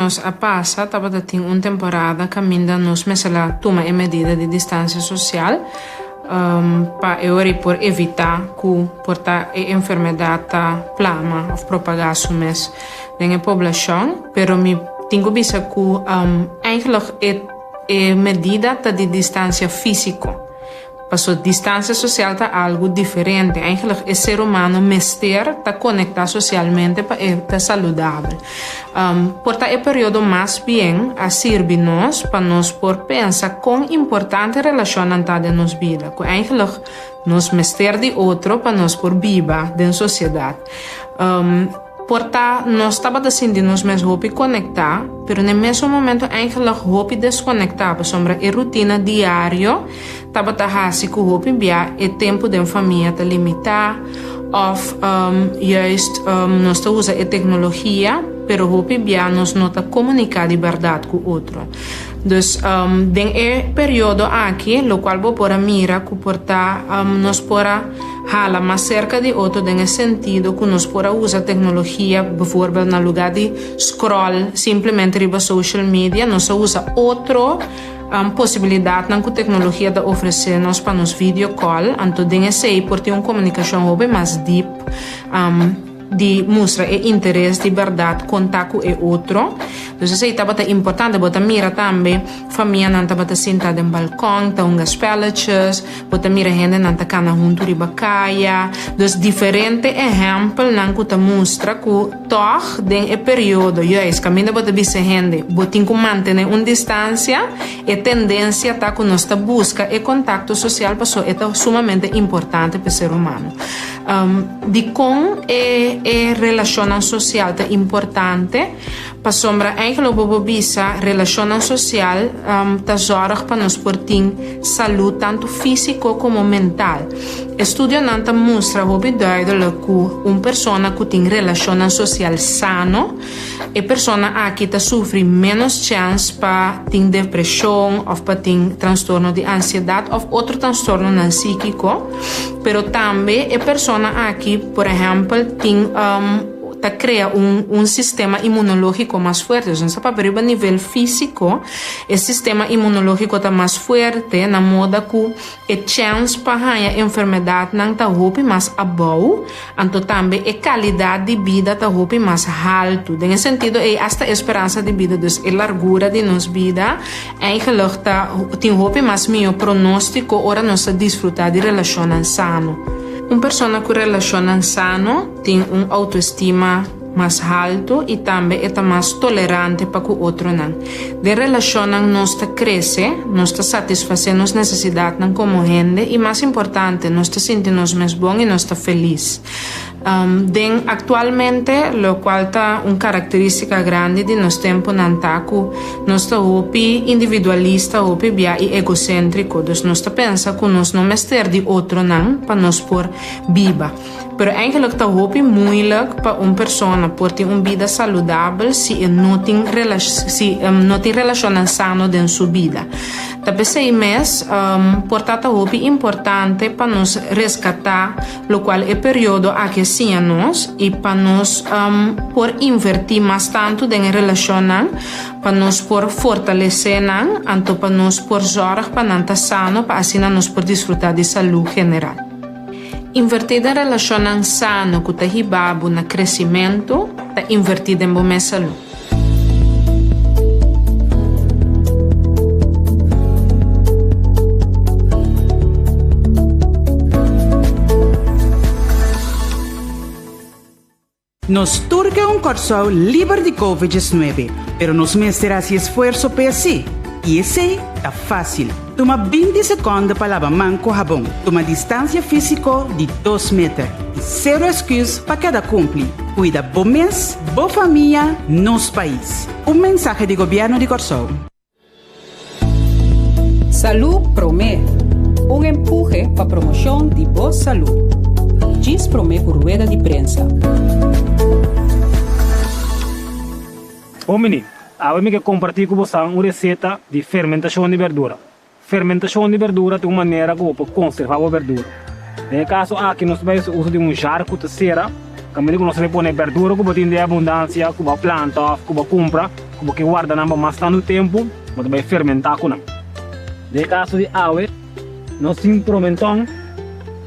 Nos a pasa tabata tin un temporada kaminda nos mester a tuma e medida di distansia sosial pa e ora ei por evitá ku por ta e enfermedat ta plama òf propagá su mes den e poblashon. Pero mi tin ku bisa ku eigenlijk e medida ta di distansia físiko. Paso distancia social ta algo diferente. Eigenlijk e ser humano mester ta conecta socialmente pa e ta saludabel. Por ta e periodo mas bien a sirbi nos pa nos por pensa con importante relacionnan ta den nos bida. Cu eigenlijk nos mester di otro pa nos por biba den sociedad. Por ta nos tabata sinti nos mes hopi konektá, pero n'e mesun momento eigenlijk hopi deskonektá pasobra e rutina diario tabata hasi ku hopi bia e tempu den famia ta limitá òf juist nos ta usa e teknologia pero hopi bia nos no ta komuniká di bèrdat ku otro. Dus den e periodo aki lokual bo por a mira ku por ta nos por a hala mas serka di otro den e sentido ku nos por a usa teknologia, bijvoorbeeld na lugá di scroll simplemente riba social media nos a usa otro posibilidatnan ku teknologia ta ofresé nos pa nos video call, anto den esei por tin un komunikashon hopi mas diep. Di mustra e interes di bèrdat konta ku e otro. Dus esei tabata importante. Bo ta mira tambe famianan tabata sinta den balkon ta hunga spelletjes. Bo ta mira hendenan ta kana huntu riba kaya. Dus diferente ehèmpelnan ku ta mustra ku tòg den e periodo juis kaminda bo ta bisa hende bo tin ku mantené un distansia, e tendensia ta ku nos ta buska e kontakto sosial pasobra e ta sumamente importante pa e ser humano. Dikon e e relashonnan sosial ta importante? Pasobra eigenlijk bo por bisa relashonnan sosial ta zòrg pa nos por tin salú tantu físiko komo mental. Estudionan ta mustra hopi duidelik ku un persona ku tin relashonnan sosial sano, E persona aki ta sufri ménos chèns pa tin depreshon òf pa tin trastorno di ansiedat òf otro trastornonan síkiko. Pero tambe e persona aki, por ehèmpel, tin ta krea un un sistema inmunológiko mas fuerte. Dus nos ta papia riba nivel físiko, e sistema inmunológiko ta mas fuerte na moda ku E chèns pa haña enfermedatnan ta hopi mas abou, anto tambe e kalidat di bida ta hopi mas haltu. Den e sentido ei asta e speransa di bida, dus e largura di nos bida, eigenlijk ta tin hopi mas mihó pronóstiko ora nos ta disfrutá di relashonnan sano. Un persona ku relashonnan sano tin un outoestima. mas haltu i tambe e ta mas tolerante pa ku otronan. Den relashonnan nos ta krese, nos ta satisfasé nos nesesidatnan komo hende i mas importante, nos ta sinti nos mes bon i nos ta felis. Den aktualmente, lokual ta un karakterístika grandi di nos tempunan ta ku nos ta hopi individualista, hopi bia i egoséntriko. Dus nos ta pensa ku nos no mester di otronan pa nos por biba. Pero eigenlijk ta hopi moeilijk pa un persona por tin un bida saludabel si e no tin si e no tin relacionnan sano den su bida. Ta p'esei mes por ta ta hopi importante pa nos rescata locual e periodo aki a siña nos y pa nos por inverti mas tanto den e relacionnan pa nos por fortalece nan anto pa nos por zorg pa nan ta sano pa asina nos por disfruta di salud general. Invertí den relashonnan sano ku ta hiba bo na kresimentu ta invertí den bo mes salú. Nos tur ke un Kòrsou liber di Covid 19, pero nos mester hasi esfuerso p'e así. I esei ta fásil. Tuma 20 sekònde pa laba man ku habon, tuma distansia físiko di dos meter i sero esküs pa keda kumpli. Kuida bo mes, bo famia, nos pais. Un mensahe di Gobièrnu di Kòrsou. Salú Promé, un empuhe pa promoshon di bo salú. Djis promé ku rueda di prensa. Homini, awe mi ke kompartí ku bosan un reseta di fermentashon di berdura. Fermentashon di berdura ta un manera ku bo por konservá bo berdura. Den e kaso aki nos ta bai hasi uso di un jar ku ta sera, kaminda ku nos ta bai pone berdura ku bo tin den abundansia, ku bo a planta òf ku bo a kumpra. ku bo ke warda nan pa mas tantu tempu, bo ta bai fermentá ku nan. Den e kaso di awe, nos tin promenton,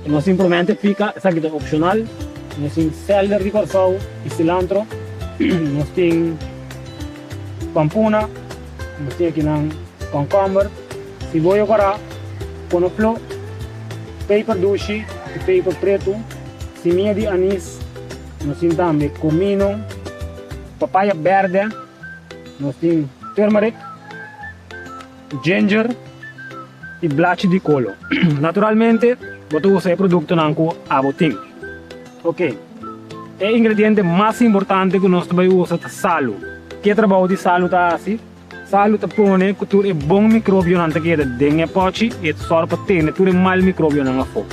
nos tin promente pika, esaki ta opshonal, nos tin sèlder di Kòrsou i silantro, nos tin pampuna, nos tin akinan kònkòmber, siboyo kòrá, konofló, peper dushi i peper pretu, simia di anis, nos tin tambe komino, papaya bèrdè, nos tin turmeric. Ginger i blachi di kolo. Naturalmente bo ta usa e produktonan ku abo tin. Ok, e ingrediente mas importante ku nos ta bai usa ta salu. Ke trabou di salu ta hasi? Salu ta pone ku tur e bon mikrobionan ta keda den e pòchi i e ta sòru pa tene tur e mal mikrobionan afó.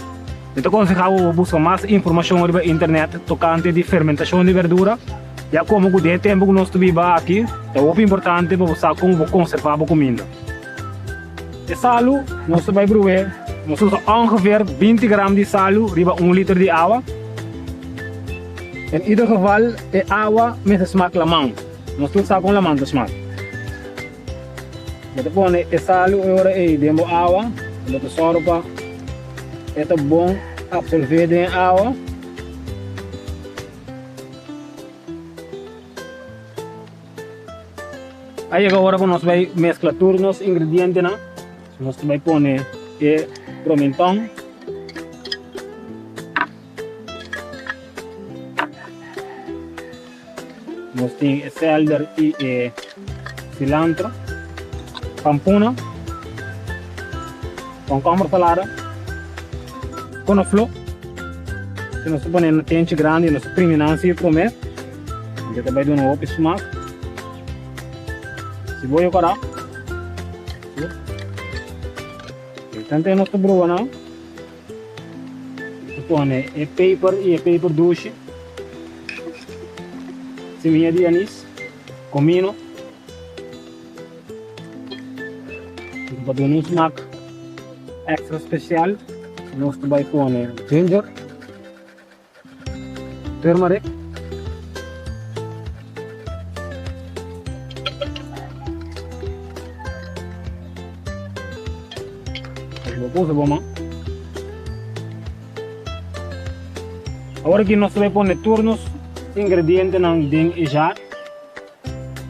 Mi ta konsehá bo pa buska mas informashon riba internet tokante di fermentashon di berdura. Ya komo ku den e tempu ku nos ta biba aki, ta hopi importante pa bo sa komo bo konservá bo kuminda. E salu, nos ta bai bru'é, nos ta usa ongeveer 20 gram di salu riba un liter di awa. En ieder geval, e awa mester smak laman. Nos tur sa kon laman ta smak. Bo ta pone e salu e ora ei den bo awa, bo ta sòru pa e ta bon apsolvé den e awa. A yega ora ku nos bai meskla tur nos ingredientenan. Nos ta bai pone e promenton. Nos tin e selder i e cilantro, pampuna, komkomber salada, konofló. Si nos ta pone na tenchi grandi nos ta primi nan si prome, e ta bai duna hopi smak. Siboyo kòrá. Tante nos ta bruha nan. Nos ta pone e peper i e peper dushi, simia di anis, komino. Pa duna un smak extra spesial nos ta bai pone ginger, turmeric. Bo puso bo man. Awor aki nos ta bai pone tur nos ingredientenan den e jar.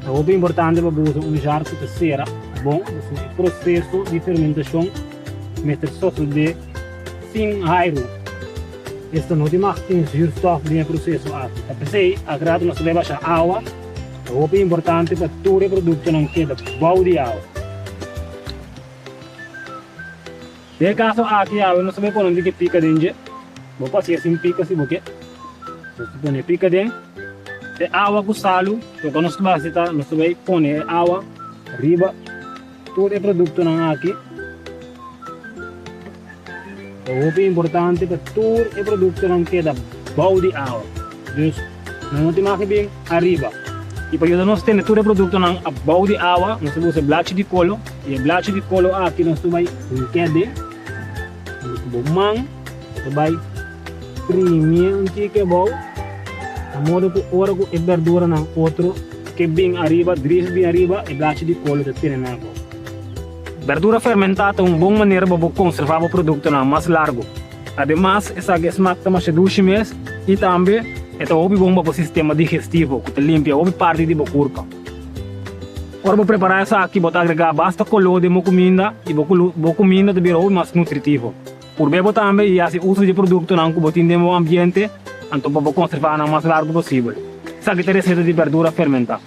Ta hopi importante pa bo usa un jar ku ta sera bon, pasobra e proseso di fermentashon mester sosodé sin airu. Esta no tin mag tin zuurstof den e proseso aki. Ta p'esei ak rato nos ta bai basha awa. Ta hopi importante pa tur e produktonan keda bou di awa. Den e kaso aki awe nos ta bai pone un tiki pika den dje. Bo por hasié sin pika si bo ke. Nos ta pone e pika den e awa ku salu. Loke nos ta bai hasi ta nos ta bai pone e awa riba tur e produktonan aki. Ta hopi importante pa tur e produktonan keda bou di awa. Dus nan no tin mag di bin ariba. I pa yuda nos tene tur e produktonan abou di awa, nos ta usa blachi di kolo. I e blachi di kolo aki nos ta bai hink'é den. Ku bo man bo ta bai primié un tiki abou, na modo ku ora ku e berduranan otro ke bin ariba, dris bin ariba, e blachi di kolo ta tene nan abou. Berdura fermentá ta un bon manera pa bo konservá bo produktonan mas largu. Ademas, esaki e smak ta masha dushi mes i tambe e ta hopi bon pa bo sistema digestivo ku ta limpia hopi parti di bo kurpa. Ora bo prepará esaki, bo ta agregá basta koló den bo kuminda i bo kuminda ta bira hopi mas nutritivo. Purb'é bo tambe i hasi uso di e produktonan ku bo tin den bo ambiente anto pa bo konservá nan mas largu posibel. Esaki ta e reseta di berdura fermentá.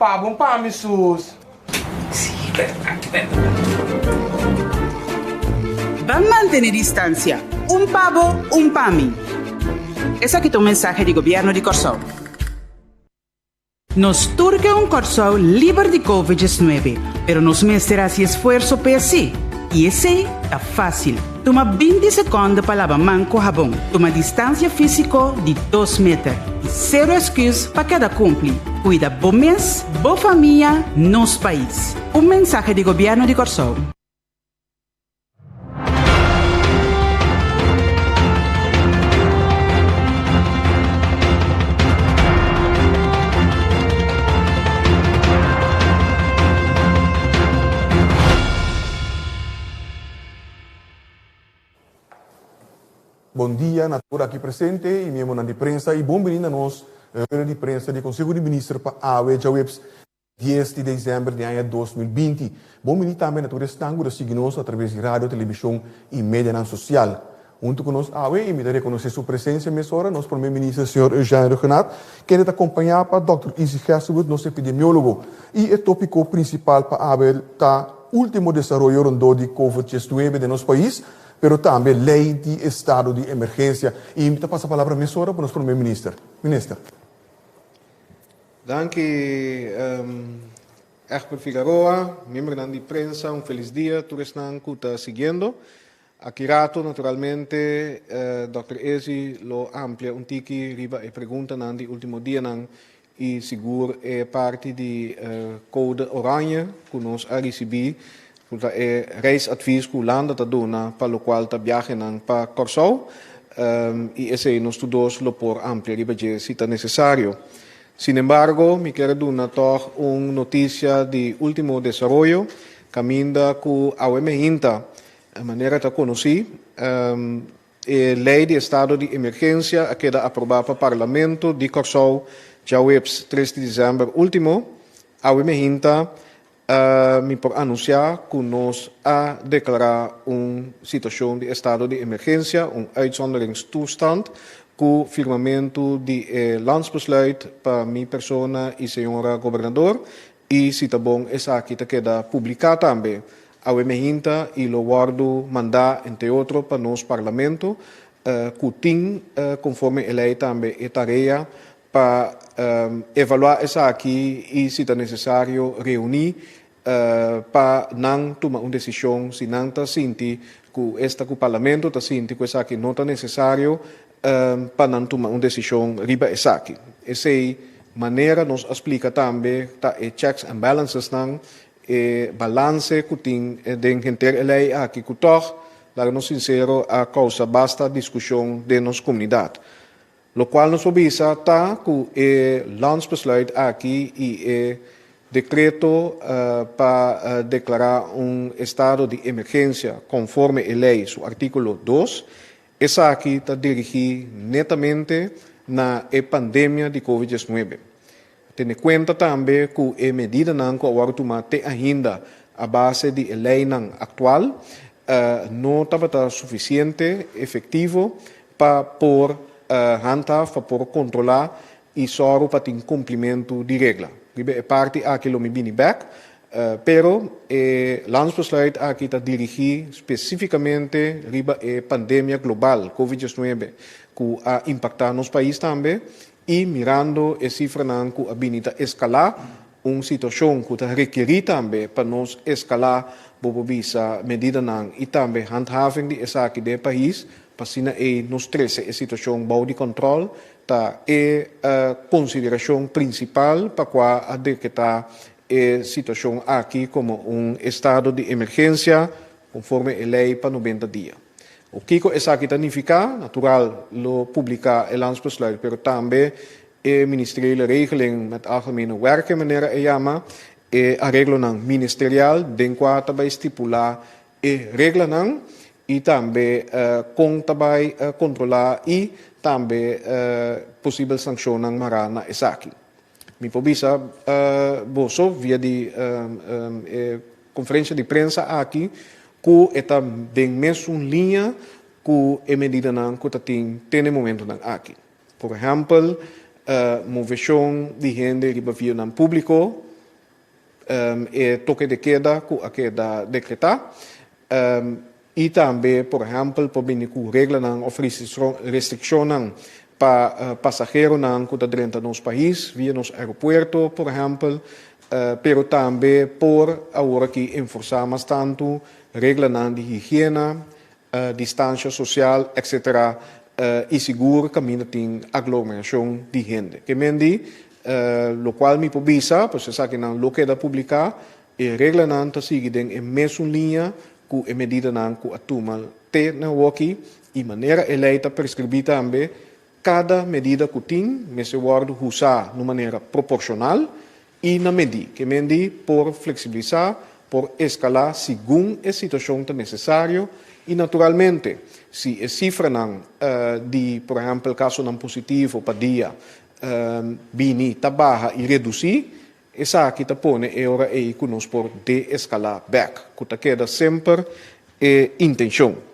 pa bo, un pa mi sus. Sí, bèrdat, bèrdat. Ban mantene distansia, un pa bo, un pa mi. Esaki ta un mensahe di Gobièrnu di Kòrsou. Nos tur ke un Kòrsou liber di Covid 19, pero nos mester hasi esfuerso p'e así. I esei ta fásil. Tuma 20 sekònde pa laba man ku habon, tuma distansia físiko di dos meter i sero esküs pa keda kumpli. Kuida bo mes, bo famia, nos pais. Un mensahe di Gobièrnu di Kòrsou. Bon dia na tur aki presente y miembronan di prensa y bon bini na nos rueda di prensa di Conseho di Minister pa awe djaweps 10 di december di aña 2020. Bon bini tambe na tur esnan cu ta sigui nos a traves di radio, television y medianan social. Hunto cu nos awe y mi ta reconoce su presencia mesora nos Prome Minister señor Eugène Rhuggenaath kende ta acompaña pa Dòkter Izzy Gesselwood nos epidemiologo y e topico principal pa awe ta ultimo desaroyo rondó di Covid 19 den nos pais pero tambe ley di estado di emergencia y mi ta pasa palabra mesora pa nos Prome Minister. Minister. Danki Egbert Figaroa, miembronan di prensa un felis dia tur esnan cu ta siguiendo. Aki rato naturalmente Dòkter Ezi lo amplia un tiki riba e preguntanan di ultimo dianan y sigur e parti di code oranje cu nos a ricibi cu ta e reisadvies cu Hulanda ta duna pa locual ta biahenan pa Corsou y esey nos tur dos lo por amplia riba dje si ta necesario. Sinembargo mi kier a duna tog un noticia di ultimo desaroyo caminda cu awe mehinta Manera ta konosí, e Lei di Estado di Emergensia a keda aprobá pa Parlamento di Kòrsou djaweps 3 di desèmber último. Awe mehinta mi por anunsiá ku nos a deklará un situashon di estado di emergensia, un uitzonderingstoestand, ku firmamentu di e Landsbesluit pa mi persona i señora Gobernador I si ta bon esaki ta keda publiká tambe awe mehinta i lo wòrdu mandá entre otro pa nos Parlamento ku tin konforme e lei tambe e tarea pa evaluá esaki i si ta nesesario reuní pa nan tuma un desishon si nan ta sinti ku esta ku Parlamento ta sinti ku esaki no ta nesesario pa nan tuma un desishon riba esaki. Esei manera nos a splika tambe ta e checks and balancesnan, e balanse ku tin den henter e lei aki ku tòg, laga nos sinsero, a kousa basta diskushon den nos komunidat. Lokual nos por bisa ta ku e landsbesluit aki i e dekreto pa deklará un estado di emergensia konforme e lei su artíkulo 2, Esaki ta dirigí netamente na e pandemia di Covid 19. Tene kuenta tambe ku e medidanan ku a wòrdu tumá te ainda a base di e leinan aktual no tabata sufisiente efektivo pa por handhaaf, pa por kontrolá i sòru pa tin kumplimentu di regla. Riba e parti aki lo mi bini bèk, pero e landsbesluit aki ta dirigí spesífikamente riba e pandemia global Covid 19 ku a impaktá nos pais tambe i mirando e sifranan ku a bini ta eskalá, un situashon ku ta rekerí tambe pa nos eskalá bo por bisa medidanan i tambe handhaving di esaki den e pais pa asina ei nos trese e situashon bou di kòntròl ta e konsiderashon prinsipal pa kua a dekretá e situashon aki komo un estado di emergensia konforme e lei pa 90 dia. O kiko esaki ta nifiká? Natural lo publiká e landsbesluit, pero tambe e ministeriële regeling met algemene werken manera e yama, e areglonan ministerial den kua ta bai stipulá e reglanan i tambe kon ta bai kontrolá i tambe posibel sankshonnan mará na esaki. Mi por bisa boso via di e konferensha di prensa aki ku e ta den mesun liña ku e medidanan ku ta tin te na e momentunan aki. Por ehèmpel, moveshon di hende riba vianan públiko. E toke de keda ku a keda dekretá i tambe por ehèmpel por bini ku reglanan òf restrikshonnan pa pasaheronan ku ta drenta nos pais via nos aeropuerto por ehèmpel, pero tambe por awor aki enforsá mas tantu reglanan di higiena, distansha sosial etcetera i sigur kaminda tin aglomerashon di hende. Ke men di, lokual mi por bisa, pues esakinan lo keda publiká, e reglanan ta sigui den e mesun liña ku e medidanan ku a tuma te na awoki i manera e lei ta preskribí tambe, kada medida ku tin mester wòrdu husá na un manera proporshonal i na medí. Ke men di por fleksibilisá, por eskalá segun e situashon ta nesesario i naturalmente si e sifranan di por ehèmpel kasonan positivo pa dia bini ta baha i redusí, esaki ta pone e ora ei ku nos por de-eskalá bèk, ku ta keda semper e intenshon.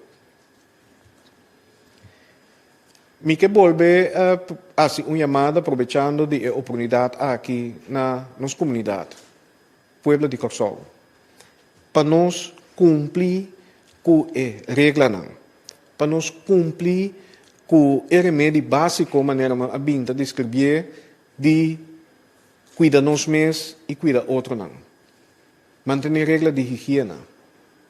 Mi ke bolbe hasi un yamada probechando di e oportunidat aki na nos komunidat, pueblo di Kòrsou, pa nos kumpli ku e reglanan, pa nos kumpli ku e remedi básiko manera mi a bin ta deskribié di kuida nos mes i kuida otronan. Mantené regla di higiena.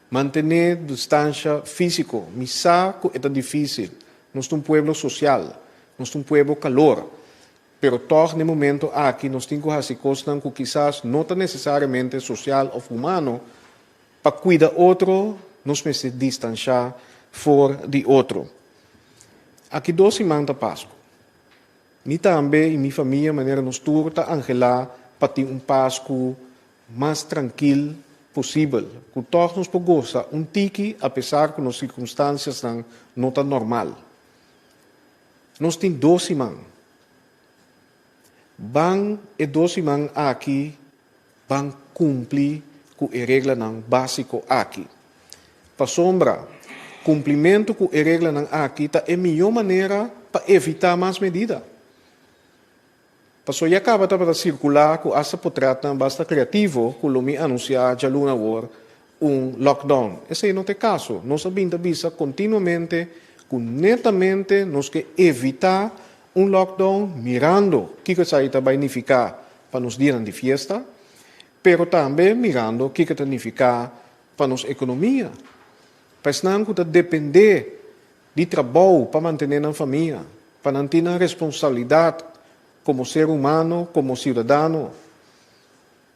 Mantené distansha físiko. Mi sa ku e ta difísil. Nos ta un pueblo sosial. Nos ta un pueblo kalor. Pero tòg n'e momento aki nos tin ku hasi kosnan ku kisas no ta nesesariamente sosial òf humano. Pa kuida otro nos mester distanshá for di otro. Aki dos siman ta Pasku. Mi tambe i mi famia manera nos tur ta anhelá pa tin un Pasku mas trankil posibel, ku tòg nos por gosa un tiki apesar ku nos sirkunstansiasnan no ta normal. Nos tin dos siman. Ban e dos siman aki ban kumpli ku e reglanan básiko aki. Pasobra kumplimentu ku e reglanan aki ta e mihó manera pa evitá mas medida. Paso ya kaba tabata sirkulá ku asta potretnan basta kreativo ku lo mi anunsiá djaluna awor un lockdown. Esei no ta e kaso. Nos a bin ta bisa kontinuamente ku netamente nos ke evitá un lockdown mirando kiko esaki ta bai nifiká pa nos dianan di fiesta, pero tambe mirando kiko ta nifiká pa nos ekonomia, pa esnan ku ta dependé di trabou pa mantené nan famia, pa nan tin nan responsabilidat komo ser humano, komo siudadano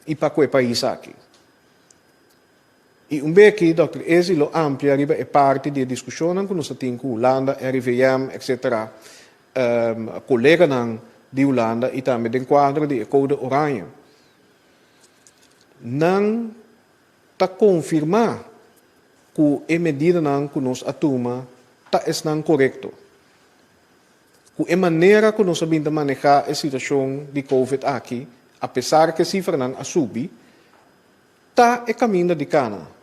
i pa ku e pais aki. I un beki Dòkter Ezi lo amplia riba e parti di e diskushonnan ku nos a tin ku Hulanda, RIVM, etsetera, koleganan di Hulanda i tambe den kuadro di e Code Oranje. Nan ta konfirmá ku e medidanan ku nos a tuma ta esnan korekto. Ku e manera ku nos a bin ta manehá e situashon di Covid aki, apesar ku e sifranan a subi, ta e kaminda di kana.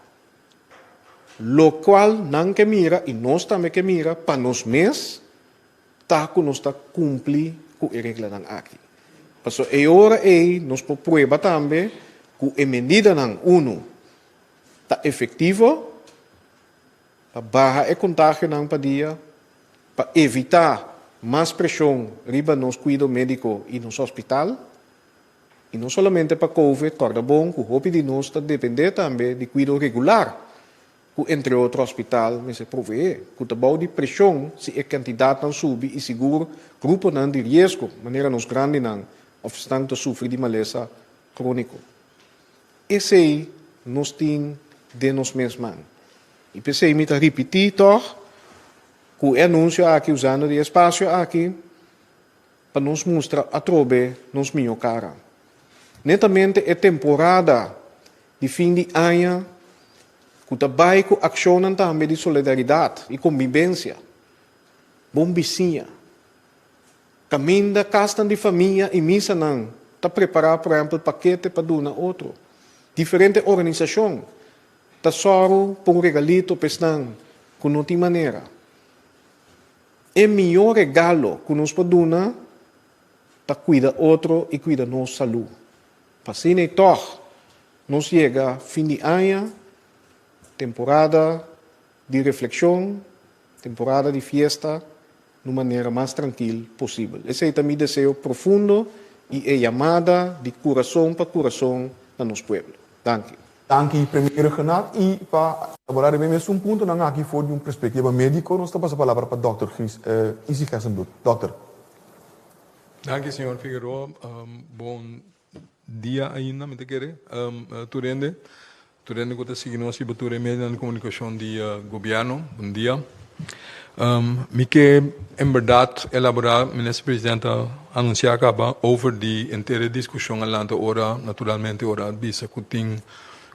Lokual nan ke mira i nos tambe ke mira pa nos mes ta ku nos ta kumpli ku e reglanan aki. Pasobra e ora ei nos por prueba tambe ku e medidanan unu ta efektivo pa baha e kontagionan pa dia, pa evitá mas preshon riba nos kuido médiko i nos hospital. I no solamente pa covid, kòrda bon ku hopi di nos ta dependé tambe di kuido regular ku entre otro hospital mester proveé, ku ta bou di preshon si e kantidatnan subi i sigur gruponan di riesgo manera nos grandinan òf esnan ku ta sufri di malesa króniko. Esei nos tin den nos mes man. I p'esei mi ta ripití tòg ku e anunsio aki usando di e spasio aki pa nos mustra atrobe nos mihó kara. Netamente e temporada di fin di aña ku ta bai ku akshonnan tambe di solidaridat i kombibensia, bon bisiña, Kaminda kasnan di famia i misanan ta prepará por ehèmpel pakete pa duna otro. Diferente organisashon ta sòru pa un regalito pa esnan ku no tin manera. E mihó regalo ku nos por duna ta kuida otro i kuida nos salú. Pa asina i tòg. Nos yega fin di aña, temporada di reflekshon, temporada di fiesta, na un manera mas trankil posibel. Esei ta mi deseo profundo i e yamada di kurason pa kurason na nos pueblo. Danki. Danki, Premier Rhuggenaath. I pa elaborá riba e mesun puntonan aki for di un perspektiva médiko, nos ta pasa palabra pa dòkter Izzy Gerstenbluth. Dòkter. Danki, señor Figueroa. Bon dia ainda, mi ta kere. Tur hende, tur hende ku ta sigui nos riba tur e medionan di komunikashon di gobièrnu, bon dia. Mi ke en bèrdat elaborá, Minister President a anunsiá kaba over di henter e diskushon a lanta ora, naturalmente ora a bisa ku tin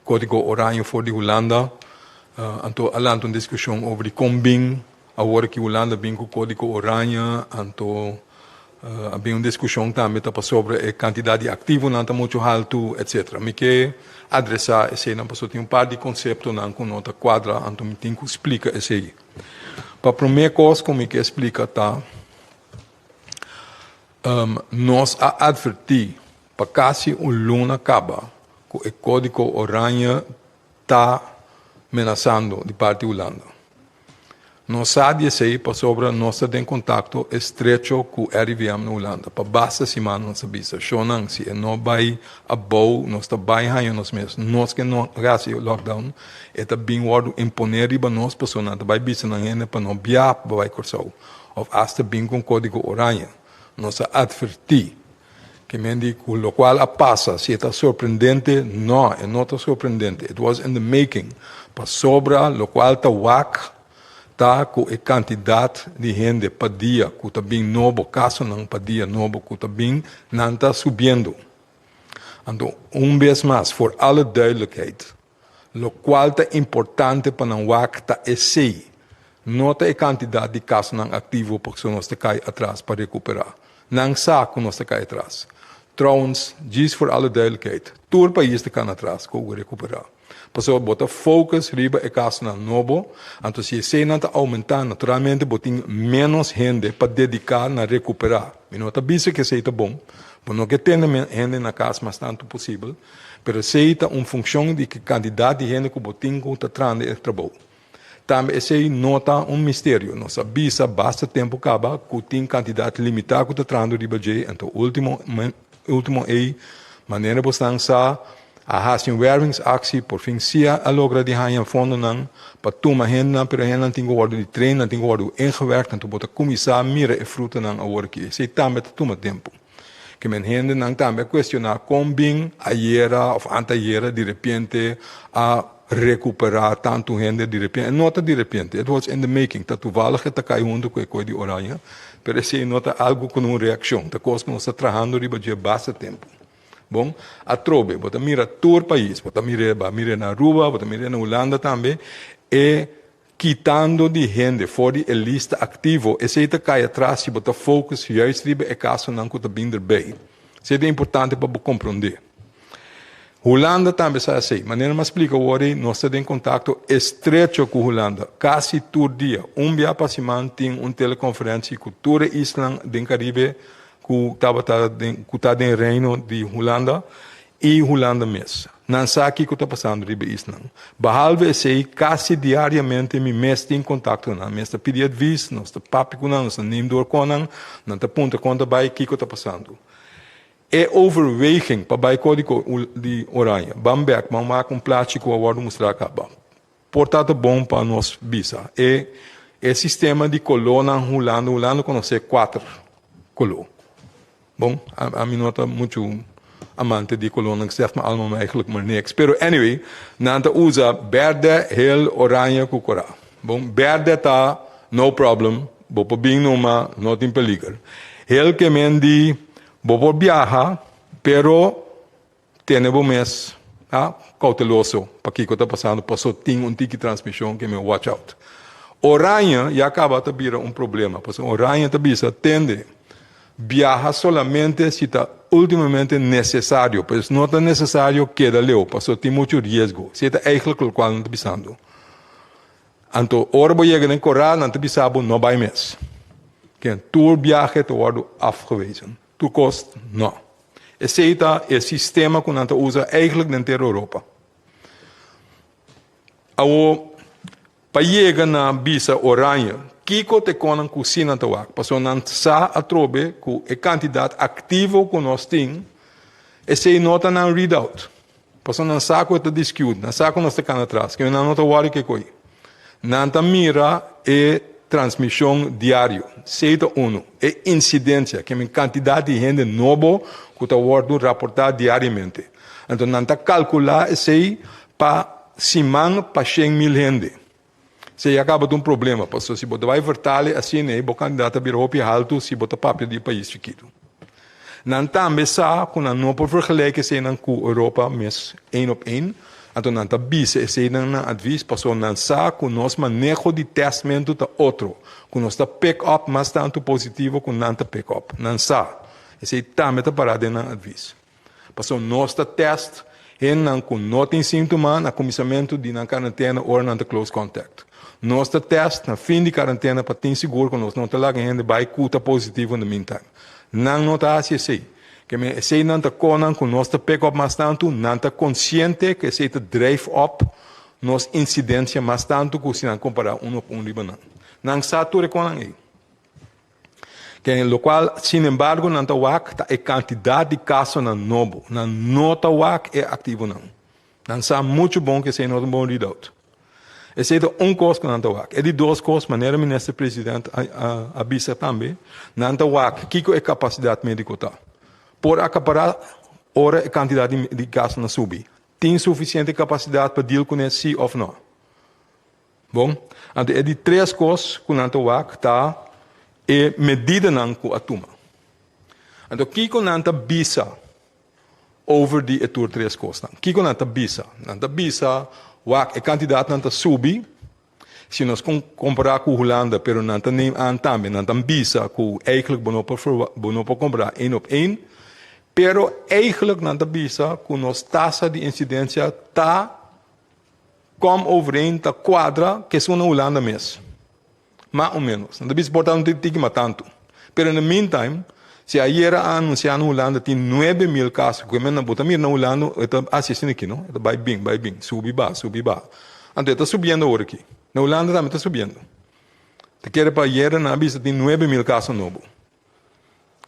kódigo oraño for di Hulanda, anto a lanta un diskushon over di kon bin Awor ki Hulanda bin ku kódigo oranje, anto a bin un diskushon tambe ta pasobra e kantidat di aktivonan ta muchu haltu, etsetera. Mi ke adresá eseinan pasobra tin un par di konseptonan ku no ta kuadra, anto mi tin ku splika esei. Pa promé kos ku mi ke splika ta, nos a atvertí pa kasi un luna kaba ku e kódigo oranje ta menasando di parti Hulanda. Nos sa di esei pasobra nos ta den kontakto estrecho ku RIVM na Hulanda. Pa basta siman nos a bisa, Shownan, si e no bai abou nos ta bai haña nos mes. Nos ke no hasi lockdown, e ta bin wòrdu imponé riba nos pasobra nan ta bai bisa nan hende pa no bia pa bai Kòrsou òf asta bin ku un kódigo oranje. Nos a atvertí. Ke men di ku lokual a pasa, si e ta sorprendente, no, e no ta sorprendente. It was in the making. Pasobra lokual ta wak ta ku e kantidat di hende pa dia ku ta bin nobo, kasonan pa dia nobo ku ta bin, nan ta subiendo. Anto, un bes mas, voor alle duidelijkheid, Lokual ta importante pa nan wak ta esei, no ta e kantidat di kasonan aktivo pasobra nos ta kai atras pa rekuperá. Nan sa ku nos ta kai atras. Trouwens, djis voor alle duidelijkheid, tur pais ta kana atras ku ogu rekuperá. Pasobra bo ta focus riba e kasonan nobo, anto si eseinan ta oumentá, naturalmente bo tin ménos hende pa dediká na rekuperá. Mi no ta bisa ku esei ta bon, bo no ke tene hende na kas mas tantu posibel, Pero esei ta un funccion di ki cantidad di hende cu bo tin cu ta trande e trabou. Tambe esei no ta un misterio. Nos a bisa basta tempo caba cu tin cantidad limita cu ta trando riba dje, anto ultimo ultimo ei, manera bosnan sa, a haci un wervingsactie, por fin si a logra di haña fondonan pa tuma hendenan, pero e hendenan tin cu wordo di train, nan tin cu wordo ingewerkt, anto bo ta cuminsa mira e frutanan awor aki. Esei tambe ta tuma tempo. Ke men hendenan tambe a kuestioná kon bin ayera òf antayera di repente a rekuperá tantu hende di repente. E no ta di repente, it was in the making. Ta toevallig e ta kai huntu ku e koi di oranje, pero esei no ta algu ku un reakshon, ta kos ku nos ta trahando riba dje basta tempu. Bon, atrobe bo ta mira tur pais, bo ta mir'é, bo a mir'é na Aruba, bo ta mir'é na Hulanda tambe, e Kitando di hende for di e lista aktivo, esei ta kai atras si bo ta focus juist riba e kasonan ku ta bin derbei. Esei ta importante pa bo komprondé. Hulanda tambe sa esei. Manera mi a splika awor ei, nos ta den kontakto estrecho ku Hulanda kasi tur dia. Un bia pa siman tin un telekonferensi ku tur e islan den Karibe ku tabata den ku ta den Reino di Hulanda i Hulanda mes. Nan sa kiko ta pasando riba e isnan. Behalve esei, kasi diariamente mi mes tin kontakto ku nan. Mi ta pidi advis, nos ta papia ku nan, nos ta neem door kon nan, nan ta puntra kon ta bai, kiko ta pasando. E overweging pa bai Kódigo di Oranje, ban bek, ban wak un plachi ku a wòrdu mustrá kaba. Por ta ta bon pa nos bisa e e sistema di kolónan Hulanda, Hulanda konosé kuater koló. Bon, ami no ta muchu amante di kolónan, zegt me allemaal eigenlijk maar niks. Pero anyway, nan ta usa bèrdè, hel, oranje ku korá. Bon, bèrdè ta no problem, bo por bin numa, no tin peliger. Hel ke men di bo por biaha, pero Tene bo mes a kouteloso pa kiko ta pasando paso tin un tiki transmishon ke men watch out. Oranje ya kaba ta bira un problema pasobra oranje ta bisa tende biaha solamente si ta ultimamente nesesario pues no ta nesesario keda leu pasobra tin muchu riesgo si ta eigenlijk lokual nan ta bisando. Anto ora bo yega den koral nan ta bisa bo no bai mes. Ken tur biahe ta wòrdu afgewezen tur kos no. Esei ta e sistema ku nan ta usa eigenlijk den ter Europa. Awor, pa yega na bisa oranje, kiko ta e konan ku sí nan ta wak? Pasobra nan sa atrobe ku e kantidat aktivo ku nos tin, esei no ta nan readout. Pasobra nan sa ku e ta diskute, nan sa ku nos ta kana atras, ke nan no ta wòri ke koi. Nan ta mira e transmishon diario, esei ta unu. E insidensia, ke men kantidat di hende nobo ku ta wòrdu raportá diariamente. Anto nan ta kalkulá esei pa siman pa 100.000 hende. Esei a kaba ta un problema, pasobra si bo ta bai vertale asina ei, bo kantidat ta bira hopi haltu si bo ta papia di e pais chikitu. Nan tambe sa ku nan no por vergelijk eseinan ku Europa mes één op één, anto nan ta bisa eseinan nan advis pasobra nan sa ku nos maneho di tèstmentu ta otro, ku nos ta pick up mas tantu positivo ku nan ta pick up. Nan sa. Esei tambe ta pará den nan advis. Pasobra nos ta tèst hendenan ku no tin síntoma na kuminsamentu di nan karantena ora nan ta close contact. Nos ta tèst na fin di karantena pa tin sigur ku nos no ta laga hende bai ku ta positivo in the meantime. Nan no ta hasi esei. Ke men eseinan ta konan ku nos ta pick up mas tantu, nan ta konsiente ku esei ta drijf op nos insidensia mas tantu ku si nan kompará un op un riba nan. Nan sa tur e konan ei. Ke lokual sin embargo nan ta wak ta e kantidat di kasonan nobo. Nan no ta wak e aktivonan. Nan sa muchu bon ku esei no ta un bon readout. Esei ta un kos ku nan ta wak. E di dos kos, manera Minister President a bisa tambe, nan ta wak kiko e kapasidat médiko ta. Por akapará ora e kantidat di kasonan subi. Tin sufisiente kapasidat pa deal kuné sí òf nò? Bon, anto e di tres kos ku nan ta wak ta e medidanan ku a tuma. Anto kiko nan ta bisa over di e tur tres kosnan? Kiko nan ta bisa? Nan ta bisa wak e kantidatnan ta subi si nos kompará ku Hulanda, pero nan ta neem aan tambe, nan ta bisa ku eigenlijk bo no por bo no por kompará één op één, pero eigenlijk nan ta bisa ku nos tasa di insidensia ta Kom overeen ta kuadra ku esun na Hulanda mes. Mas o menos. Nan ta bisa por ta un tiki mas tantu. Pero in the meantime, si ayera a anunsiá na Hulanda tin 9000 kaso, ku men bo ta mira na Hulanda e ta hasi asina aki no, e ta bai bin, bai bin, subi baha, subi baha. Anto e ta subiendo awor aki. Na Hulanda tambe ta subiendo. Ta kere pa ayera nan a bisa tin 9000 kaso nobo.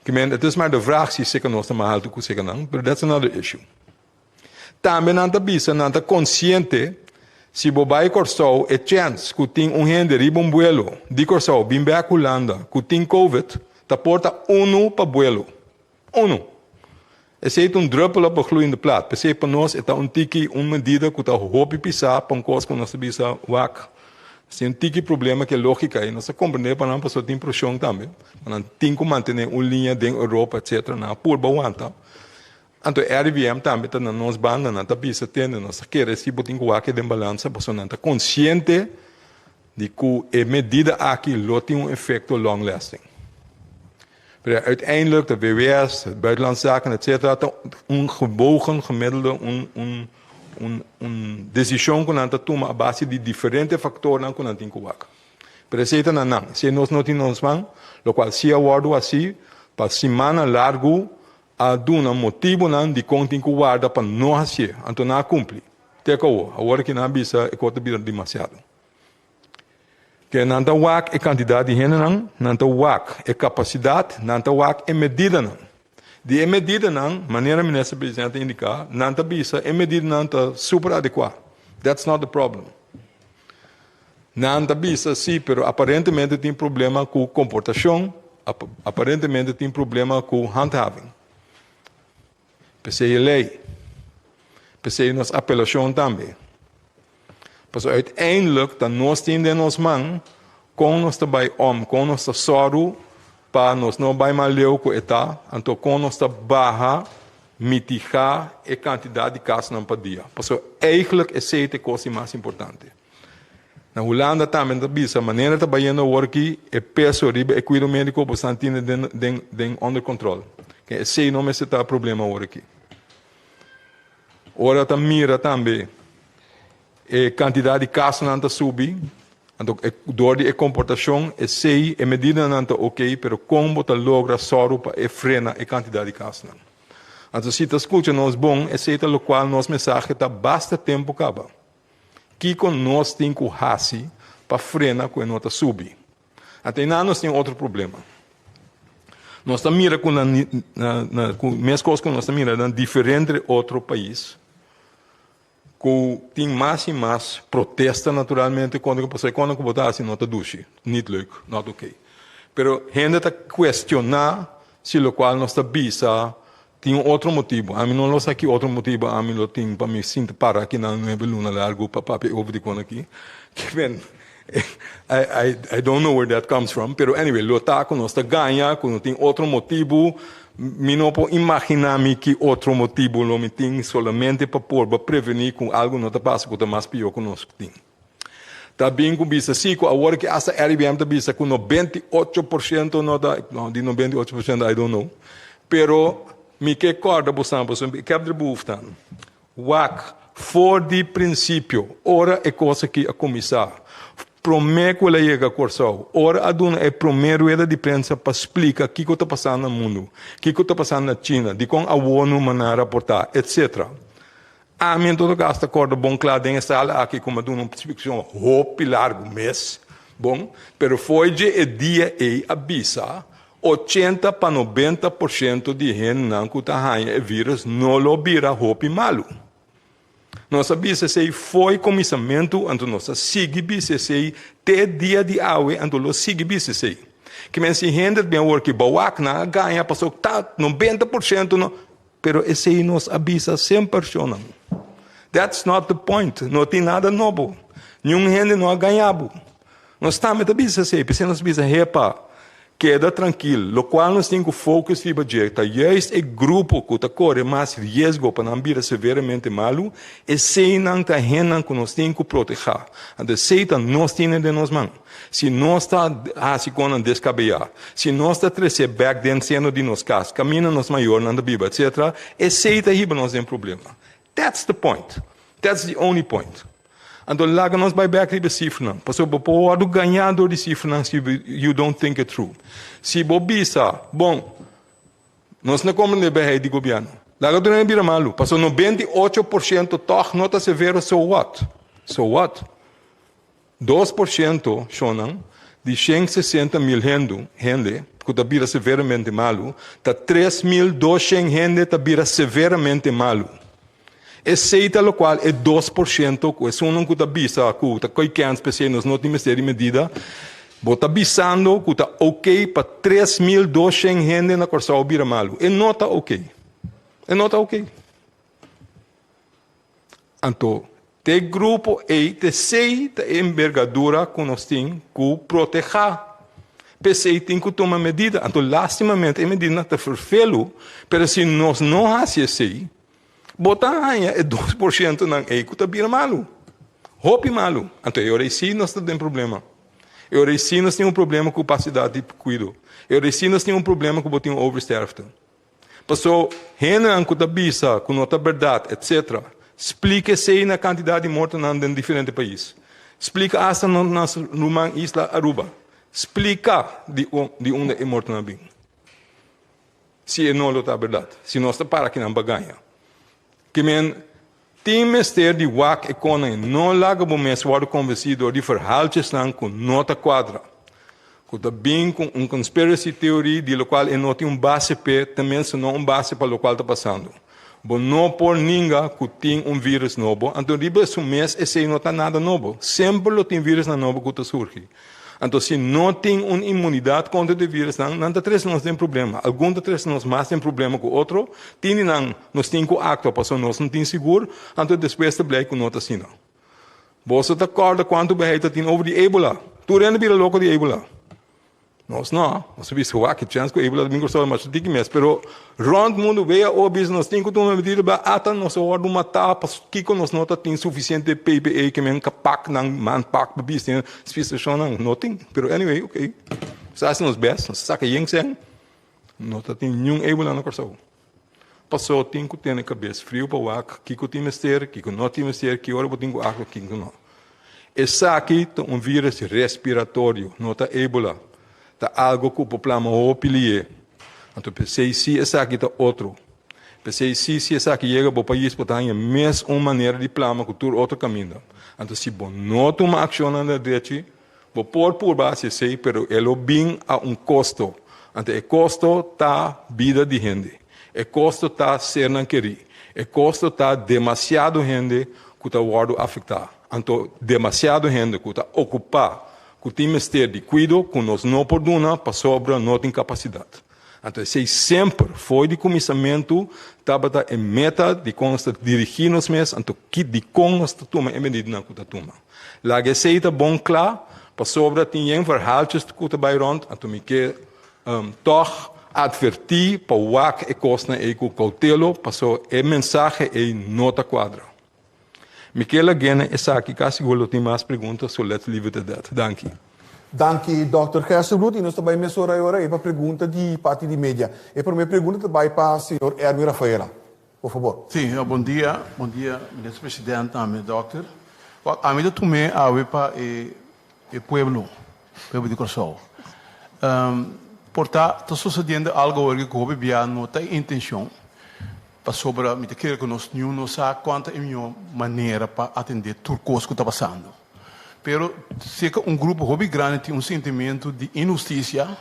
Ku men, het is maar de vraag si seka nos ta mas haltu ku seka nan, pero that's another issue. Tambe nan ta bisa nan ta konsiente si bo bai Kòrsou e chèns ku tin un hende riba un buelo di Kòrsou bin bèk Hulanda ku tin covid ta por ta unu pa buelo. Unu. Esei ta un druppel op 'n gloeiende plaat. P'esei pa nos e ta un tiki un medida ku ta hopi pisá pa un kos ku nos ta bisa wak si un tiki problema ku e lógika ei. Nos ta komprendé pa nan pasobra tin preshon tambe pa nan tin ku mantené un liña den Europa etcetera. Nan a purba wanta. Anto RIVM tambe ta na nos banda, nan ta bisa tende, nos ta kere si bo tin ku wak e den balansa pasobra nan ta konsiente di ku e medida aki lo tin un efekto long lasting. Pero uiteindelijk de VWS, Buitenlandse Zaken etcetera ta un gewogen gemiddelde un un un un desishon ku nan ta tuma a base di diferente faktornan ku nan tin ku wak. Pero esei ta na nan, esei nos no tin na nos man, lokual si a wòrdu hasi pa simannan largu A duna motibunan dikon tin ku warda pa no hasié, anto nan a kumpli. Te ku awor. Awor ki nan a bisa e kos ta bira demasiado. Ke nan ta wak e kantidat di hendenan, nan ta wak e kapasidat, nan ta wak e medidanan. Di e medidanan, manera Minister Presidente a indiká, nan ta bisa e medidanan ta super adekuá. That's not the problem. Nan ta bisa sí, pero aparentemente tin problema ku komportashon, aparentemente tin problema ku handhaving. P'esei e lei. P'esei nos apelashon tambe. Pasobra uiteindelijk ta nos tin den nos man kon nos ta bai om, kon nos ta sòru pa nos no bai mas leu ku e ta, anto kon nos ta baha, mitigá e kantidat di kasonan pa dia. Pasobra eigenlijk esei ta e kos di mas importante. Na Hulanda tambe ta bisa manera ta bayendo awor aki e peso riba e kuido mediko bo san tine den den den onder control. Ke esei no mester ta problema awor aki. Ora ta mira tambe e kantidat di kasonan ta subi, anto e dor di e komportashon esei e medidanan ta ok pero kon bo ta logra sòru pa e frena e kantidat di kasonan. Anto si ta skucha nos bon, esei ta lokual nos mensahe ta basta tempu kaba. Kiko nos tin ku hasi pa frena ku e no ta subi? Anto einan nos tin otro problema. Nos ta mira ku na na ku meskos ku nos ta mira na diferente otro pais ku tin mas i mas protesta naturalmente kontra ku pasobra e kosnan ku bo ta hasi no ta dushi, niet leuk, not oké. Pero hende ta kuestioná si lokual nos ta bisa tin un otro motibu. Ami no lo sa ki otro motibu ami lo tin pa mi sinta para aki nan nuebe luna largu pa papia over di kon aki. Ke men I I I don't know where that comes from, pero anyway lo ta ku nos ta gaña ku no tin otro motibu. Mi no por imaginá mi ki otro motibu lo mi tin solamente pa por prevení ku algu no ta pasa ku ta mas pió ku nos tin. Ta bin ku bisa sí ku awor ki asta RIVM ta bisa ku 98% no ta, no di 98% I don't know, pero mi ke kòrda bosan pasobra ik heb er behoefte aan. Wak, for di prinsipio, ora e kos aki a kuminsá, promé ku el a yega Kòrsou, ora a duna e promé rueda di prensa pa splika kiko ta pasando na mundu, kiko ta pasando na China, dikon awor no maná raportá, etsetera. Ami en todo kaso ta kòrda bon kla den e sala aki ku mi a duna un splikashon hopi largu mes, bon, pero fo'i dje e dia ei a bisa 80 pa 90% di hendenan ku ta haña e vírus no lo bira hopi malu. Nos a bisa esei fo'i kuminsamentu, anto nos a sigui bisa esei te dia di awe, anto lo sigui bisa esei. Ke men si hende ta bin awor ki bawak nan a gaña pasobra ta 90% no, pero esei nos a bisa semper shonnan. That's not the point, no tin nada nobo. Niun hende no a gaña bo. Nos tambe ta bisa esei, p'esei nos bisa, Hepa, keda trankil, lokual nos tin ku focus riba dje ta juist e grupo ku ta kore mas riesgo pa nan bira severamente malu, eseinan ta hendenan ku nos tin ku protehá. Anto esei ta nos tine den nos man. Si nos ta hasi konan deskabeyá, si nos ta tresé bèk den seno di nos kas, kaminda nos mayornan ta biba, etsetera, esei ta hiba nos den problema. That's the point. That's the only point. Anto laga nos bai bek riba e sifranan, pasobra bo por wòrdu gañá dor di sifranan si you don't think it through. Si bo bisa, bon, nos no komprendé beheit di gobièrnu. Laga tur hende bira malu, pasobra 98% tòg no ta severo, so what? So what? 2% shonnan di 160.000 hendu, hende, ku ta bira severamente malu, ta 3200 hende ta bira severamente malu. Esei ta lokual e 2% ku esunnan ku ta bisa ku ta koi kèns p'esei nos no tin mester di medida, bo ta bisando ku ta oké pa 3200 hende na Kòrsou bira malu. E no ta oké. E no ta oké. Anto, te grupo ei t'esei ta e embergadura ku nos tin ku protehá. P'esei tin ku tuma medida. Anto, lastimamente e medidanan ta ferfelu, pero si nos no hasi esei, bo ta haña e 2% ei ku ta bira malu, hopi malu. Anto, e ora ei sí nos ta den problema. E ora ei sí nos tin un problema ku kapasidat di kuido. E ora ei sí nos tin un problema ku bo tin un oversterfte. Paso hendenan ku ta bisa ku no ta bèrdat etc. Splika esei na kantidat di mortonan den diferente pais. Splika asta na nos ruman isla Aruba. Splika di di unda e mortonan a bin. Si e no lo ta bèrdat. Si nos ta para kinan pa gaña. Ke men tin mester di wak e konan no laga bo mes wòrdu konvensí dor di verhaaltjesnan ku no ta kuadra, ku ta bin ku un conspiracy theory di lokual e no tin un base p'e, tenminste no un base pa lokual ta pasando. Bo no por ninga ku tin un vírus nobo, anto riba su mes esei no ta nada nobo. Semper lo tin vírusnan nobo ku ta surgi. Anto si no tin un inmunidat kontra di virusnan, nan ta trese nos den problema. Algun ta trese nos mas den problema ku otro. Tin di nan nos tin ku aktua pasobra nos no tin sigur, anto despues ta blei ku no ta asina. Boso ta kòrda kuantu beheit ta tin over di Ebola? Tur hende bira loko di Ebola. Nos no. Nos a bisa, wak, e chèns ku Ebola ta bin Kòrsou ta masha tiki mes. Pero Rond mundu WHO bisa nos tin ku tuma medida ba ata nos a wòrdu matá paskiko nos no ta tin sufisiente PPE ke men ka pak nan man pak pa bisti nan spesishonnan no tin pero anyway ok nos a hasi nos bèst nos a saka yen sèn no ta tin niun ebola na Kòrsou paso tin ku tene kabes friu pa wak kiko tin mester kiko no tin mester ki ora bo tin ku aktua kiko no esaki ta un virus respiratorio no ta ebola. Ta algo ku por plama hopi lié. Anto p'esei sí esaki ta otro. P'esei si si esaki yega bo pais bo ta haña mes un manera di plama ku tur otro kaminda. Anto si bo no tuma akshonnan na drechi, bo por purba hasi esei pero e lo bin a un kosto. Anto e kosto ta bida di hende. E kosto ta sernan kerí. E kosto ta demasiado hende ku ta wòrdu afektá. Anto demasiado hende ku ta okupá ku tin mester di kuido ku nos no por duna pasobra no tin kapasidat. Anto esei semper, fo'i di kuminsamentu, tabata e meta di kon nos ta dirigí nos mes, anto ki dikon nos ta tuma e medidanan ku ta tuma. Laga esei ta bon kla, pasobra tin yen verhaaltjes ku ta bai rònt, anto mi ke tòg atvertí pa wak e kosnan ei ku koutelo, paso e mensahe ei no ta kuadra. Mi ke lag'é esaki, kasi sigur lo tin mas pregunta, so let's leave it at that. Danki. Danki Dòkter Gerstenbluth y nos ta bay mesora e ora ey pa pregunta di parti di media. E prome pregunta ta bay pa señor Erwin Rafaela. Por fabor. Sí, bon dia, bon dia Minister President tambe Dòkter. Wak, ami ta tum'é awe pa e e pueblo, pueblo di Kòrsou. Por ta ta sosediendo algo awor ku hopi bia no ta e intencion. Pasobra mi ta kere ku nos niun no sa kuan ta e mihó manera pa atendé tur kos ku ta pasando. Pero serka un grupo hopi grandi tin un sentimentu di inhustisia,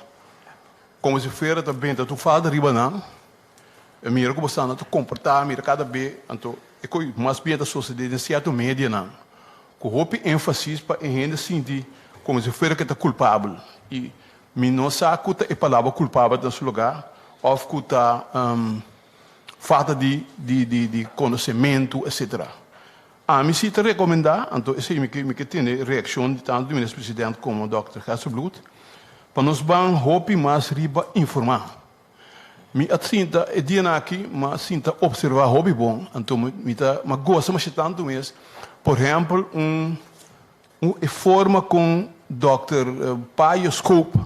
komo si fuera ta benta tur falta riba nan. E mira ku bo sta nan ta komportá, mira kada be, anto e kos mas bien ta sosodé den sierto medianan, ku hopi énfasis pa e hende sinti komo si fuera ku e ta kulpabel. I Mi no sa ku ta e palabra kulpabel ta na su lugá òf ku ta falta di di konosementu etsetera. Ami si ta rekomendá, anto esei mi ke mi ke tene reakshon di tantu di Minister President komo Dòkter Gerstenbluth, pa nos ban hopi mas riba informá. Mi a sinta e dianan aki, mi a sinta opservá hopi bon, anto mi ta mi a gosa masha tantu mes, por ehèmpel un E forma kon Dòkter Payo Schoop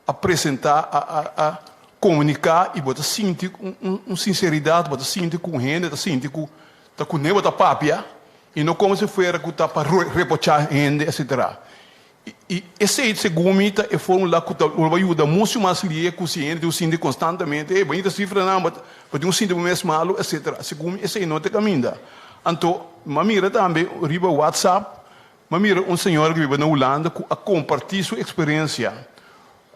a presentá, a komuniká i bo ta sinti un sinseridat, bo ta sinti ku un hende ta sinti ku ta kuné bo ta papia i no komo si fuera ku ta pa reprochá hende etsetera. I esei segun mi ta e formula ku ta lo bai yuda muchu mas lie ku si hende tin un sinti konstantemente, ey bo a sifranan, bo tin un sinti bo mes malu etsetera. Segun mi esei no ta e kaminda. Anto m'a mira tambe riba WhatsApp, m'a mira un señora ku biba na Hulanda ku a kompartí su eksperensia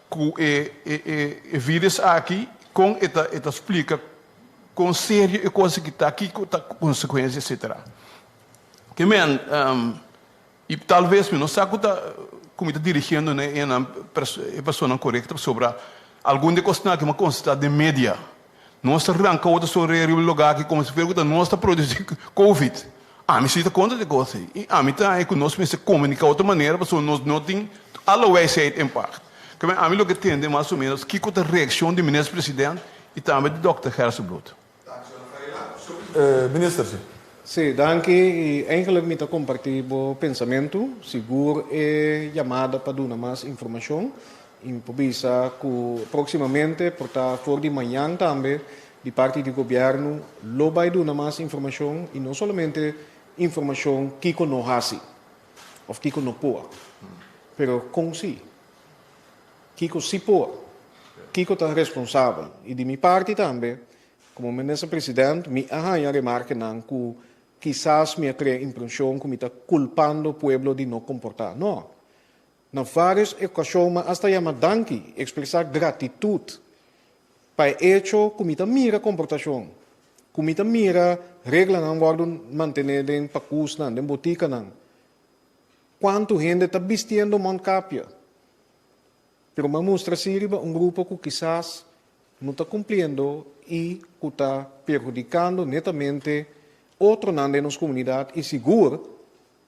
ku e e e vírus aki, kon e ta e ta splika kon serio e kos aki ta, kiko ta konsekuensia etsetera. Ke men, i talves mi no sa ku ta ku mi ta dirigiendo na e nan e personanan korekto pasobra algun di e kosnan aki mi a konstatá den media. Nos ta ranka otro sonreer riba lugá aki komo si fuera ku ta nos ta produsí covid. Ami si ta kontra di kos ei. I ami ta haña ku nos mester komuniká otro manera pasobra nos no tin alle wijsheid in pacht. Keme ami loke tende mas o menos kiko ta reakshon di minister president i tambe di dòkter Gerstenbluth. Minister, si. Si, danki. I eigenlijk mi ta kompartí bo pensamentu. Sigur e yamada pa duna mas informashon. I mi por bisa ku próksimamente, por ta for di mañan tambe, di parti di gobièrnu lo bai duna mas informashon i no solamente informashon kiko no hasi òf kiko no por, pero kon si, kiko si por, kiko ta responsabel. I di mi parti tambe, komo Minister President, mi a haña remarkenan ku kisas mi a krea impreshon ku mi ta kulpando pueblo di no komportá. No. Na vários okashon m'a asta yama danki, ekspresá gratitut pa e echo ku mi ta mira komportashon, ku mi ta mira reglanan wòrdu mantené den pakusnan, den botikanan. Kuantu hende ta bistiendo mondkapje? Pero m'a mustra si riba un grupo ku kisas no ta kumpliendo i ku ta perhudikando netamente otronan den nos komunidat i sigur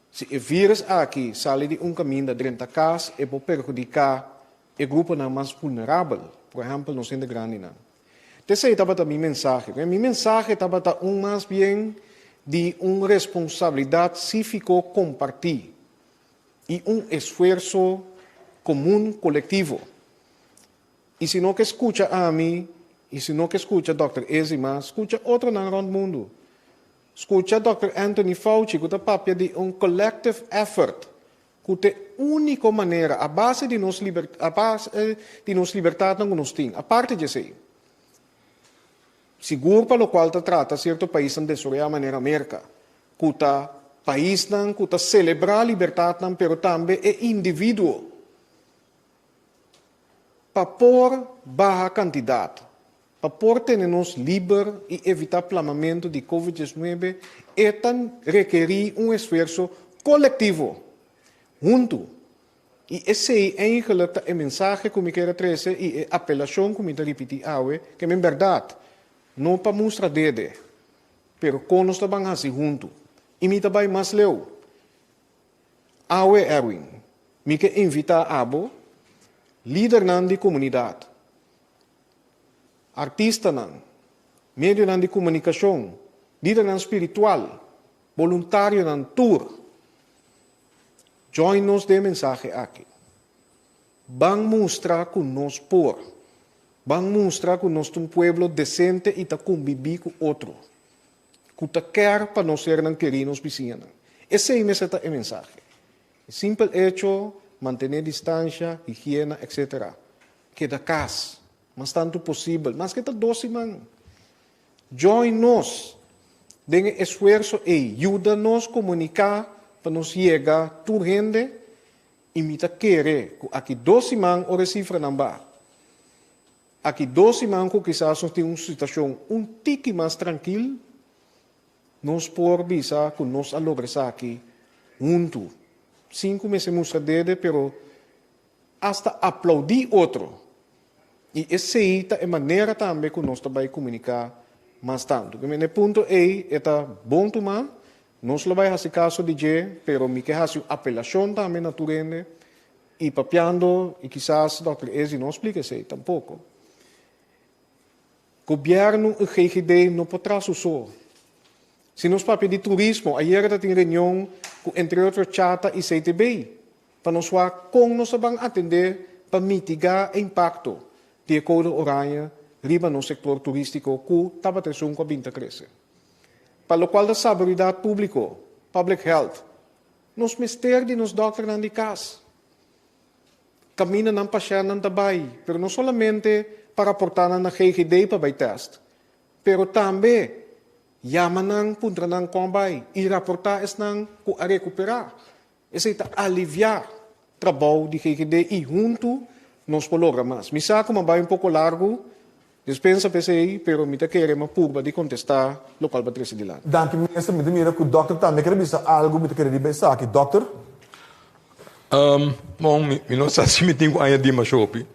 Si e vírus aki sali di un kaminda drenta kas e por perhudiká e gruponan mas vulnerabel, por ehèmpel nos hende grandinan. T'esei tabata mi mensahe. Mi mensahe tabata un mas bien di un responsabilidat sífiko kompartí i un esfuerso komun kolektivo. I si no ke skucha ami i si no ke skucha dòkter Ezima, skucha otronan rònt mundu. Skucha Dòkter Anthony Fauci ku ta papia di un collective effort ku ta e úniko manera a base di nos a base di nos libertatnan ku nos tin. Aparte di esei. Sigur pa lokual ta trata sierto paisnan desaroyá manera Merka, ku ta paisnan ku ta selebrá libertatnan pero tambe e individuo. Pa por baha kantidat, pa por tene nos liber i evitá plamamentu di Covid 19 e ta rekerí un esfuerso kolektivo, huntu. I esei eigenlijk ta e mensahe ku mi kier a trese i e apelashon ku mi ta ripití awe, ke men bèrdat, no pa mustra dede, pero kon nos ta ban hasi huntu. I mi ta bai mas leu. Awe, Erwin, mi ke invitá abo, lidernan di komunidat, artistanan, medionan di komunikashon, lidernan spiritual, boluntarionan tur, Join nos den e mensahe aki. Ban mustra ku nos por. Ban mustra ku nos ta un pueblo desente i ta kumbibí ku otro. Ku ta kèr pa nos sernan kerí nos bisiñanan. Esei mester ta e mensahe. E simpel echo, mantené distansha, higiena, etc. Keda kas, mas tantu posibel, maske ta dos siman. Join nos den e esfuerso ei. Yuda nos komuniká pa nos yega tur hende i mi ta kere ku aki dos siman ora e sifranan ba. Aki dos siman ku kisas nos tin un situashon un tiki mas trankil, nos por bisa ku nos a logra esaki huntu. Sin ku mester mustra dede pero hasta aplaudí otro. I esei ta e manera tambe ku nos ta bai komuniká mas tantu. Ku e punto ei e ta bon tumá, nos lo bai hasi kaso di dje, pero mi ke hasi un apelashon tambe na tur hende i papiando, i kisas dòkter Ezi no splika esei tampoko. Gobièrnu i GGD no por traha su so. Si nos papia di turismo, ayera ta tin reunion ku entre otro Chata i CTB pa nos wak kon nos ta ban atendé pa mitigá e impakto di e koude oranje riba nos sektor turístiko ku tabata esun ku a bin ta krese. Pa lokual ta salubridat públiko, public health, nos mester di nos dòkternan di kas. Kaminda nan pashèntnan ta bai, pero no solamente pa raportá nan na GGD pa bai tèst, pero tambe yama nan, puntra nan kon a bai i raportá esnan ku a rekuperá. Esei ta aliviá trabou di GGD i huntu nos por logra mas. Mi sa ku mi a bai un poko largu, dispensa pa esei, pero mi ta kere mi a purba di kontestá lokual bo a trese dilanti. Danki minister, mi ta mira ku dòkter tambe kere bisa algu, mi ta kere riba esaki. Dòkter? Bon, mi no sa si mi tin ku añadí mas hopi.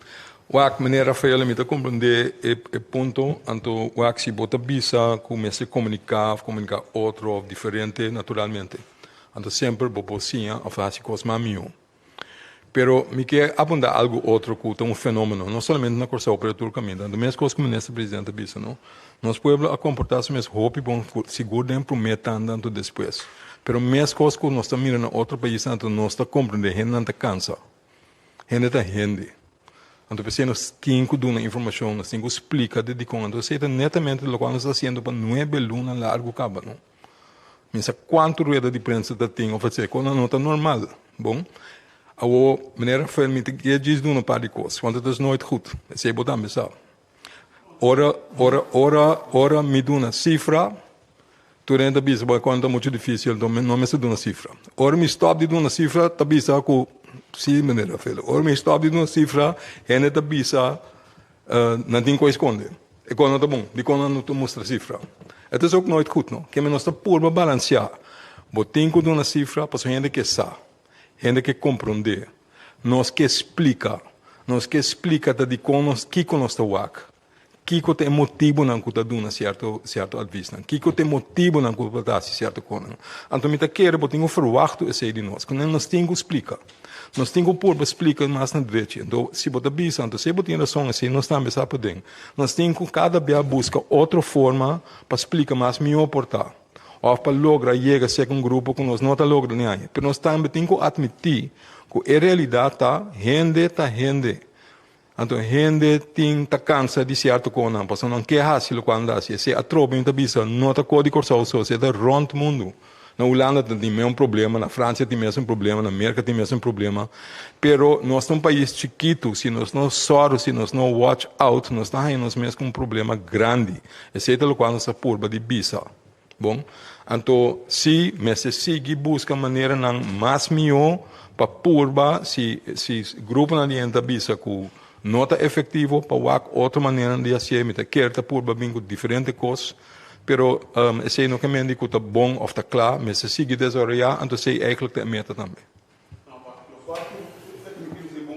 Wak, meneer Rafael, mi ta komprendé e punto, anto wak si bo ta bisa ku mester komuniká òf komuniká otro òf diferente, naturalmente. Anto semper bo por siña òf hasi kos mas mihó. Pero mi ke apuntá algu otro ku ta un fenómeno, no solamente na Kòrsou pero tur kaminda. Anto mes kos ku Minister Presidente a bisa, no? Nos pueblo a komportá su mes hopi bon, sigur den promé tanda anto despues. Pero mes kos ku nos ta mira na otro paisnan anto nos ta komprendé hendenan ta kansa. Hende ta hende. Anto p'esei nos tin ku duna informashon, nos tin ku splika di dikon. Anto esei ta netamente lokual nos ta hasiendo pa nuebe luna largu kaba, no? Mi sa kuantu rueda di prensa ta tin of esei kos no ta normal. Bon, awo meneer Rafael mi ta kier djis duna un par di kos, want het is nooit goed. Esei bo tambe sa. Ora, ora, ora, ora mi duna sifra, tur hende ta bisa bo e kos ta muchu difisil, enton mi no mester duna sifra. Ora mi stòp di duna sifra, ta bisa ku, si meneer Rafael, ora mi stòp di duna sifra, hende ta bisa Nan tin kos skonde. E kos no ta bon. Dikon nan no ta mustra sifra? Het is ook nooit goed, no? Keme nos ta purba balansiá. Bo tin ku duna sifra pasobra hende ke sa. Hende ke komprondé. Nos ke splika. Nos ke splika ta dikon nos kiko nos ta wak. Kiko ta e motibunan ku ta duna sierto sierto advisnan. Kiko ta e motibunan ku bo ta hasi sierto kosnan. Anto mi ta kere bo tin ku ferwachtu esei di nos. Ku nos tin ku splika. Nos tin ku purba splika mas na drechi. Anto, si bo ta bisa, anto si bo tin rason, esei nos tambe sa paden. Nos tin ku kada bia buska otro forma pa splika mas mihó por ta, òf pa logra yega serka un grupo ku nos no ta logra ni aña. Pero nos tambe tin ku atmití ku e realidat ta, hende ta hende. Anto hende tin ta kansa di sierto konan, pasobra nan ke hasi lokual nan ta hasi. Esei atrobe mi ta bisa, no ta ko di Kòrsou so, esei ta rònt mundu. Na Hulanda ta tin mesun problema, na Fransia tin mesun problema, na Merka tin mesun problema. Pero nos ta un pais chikitu, si nos no sòru, si nos no watch out, nos ta haña nos mes ku un problema grandi. Esei ta lokual nos ta purba di bisa. Bon, anto si mester sigui buska maneranan mas mihó pa purba si si gruponan di hende ta bisa ku no ta efektivo pa wak otro maneranan di hasié. Mi ta kier ta purba bin ku diferente kos, pero esei no ke men di ku ta bon òf ta kla. Mester sigui desaroyá, anto esei eigentlik ta e meta tambe.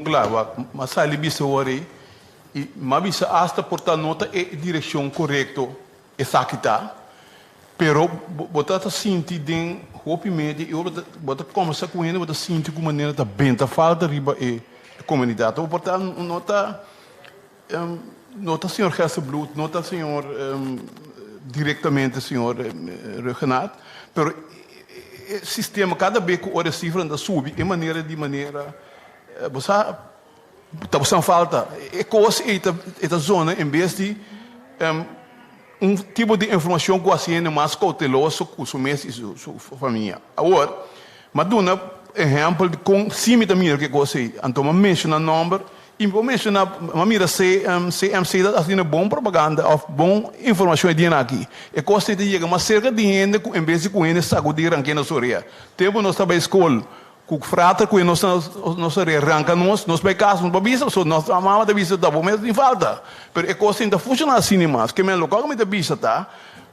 Kla, wak, m'a sali bisa awor ei, i m'a bisa asta por ta no ta e direkshon korekto esaki ta, pero bo ta ta sinti den hopi media i ora bo ta kombersa ku hende bo ta sinti ku manera ta benta falta riba e komunidat. Por ta no ta no ta señor Gerstenbluth, no ta señor direktamente señor Rhuggenaath, pero e sistema kada bes ku ora e sifranan ta subi e manera di manera bo sa ta bo san falta. E kos ei ta e ta zona en bes di un tipo di informashon ku hasi hende mas kouteloso ku su mes i su famia. Awor, mi a duna ehèmpel di kon si mi ta mira ku e kos ei. Anto mi a menshoná nòmber I mi por menshoná, mi a mira CMC ta hasiendo bon propaganda òf bon informashon e dianan aki. E kos ei ta yega mas serka di hende ku en bes di ku hende sakudí ranka nos orea. Tempu nos ta bai skol ku frater ku nos nos orea ranka nos, nos bai kas nos por bisa pasobra nos mama ta bisa ta bo mes tin falta. Pero e kos ei no ta funshoná asina mas. Ke men loke mi ta bisa ta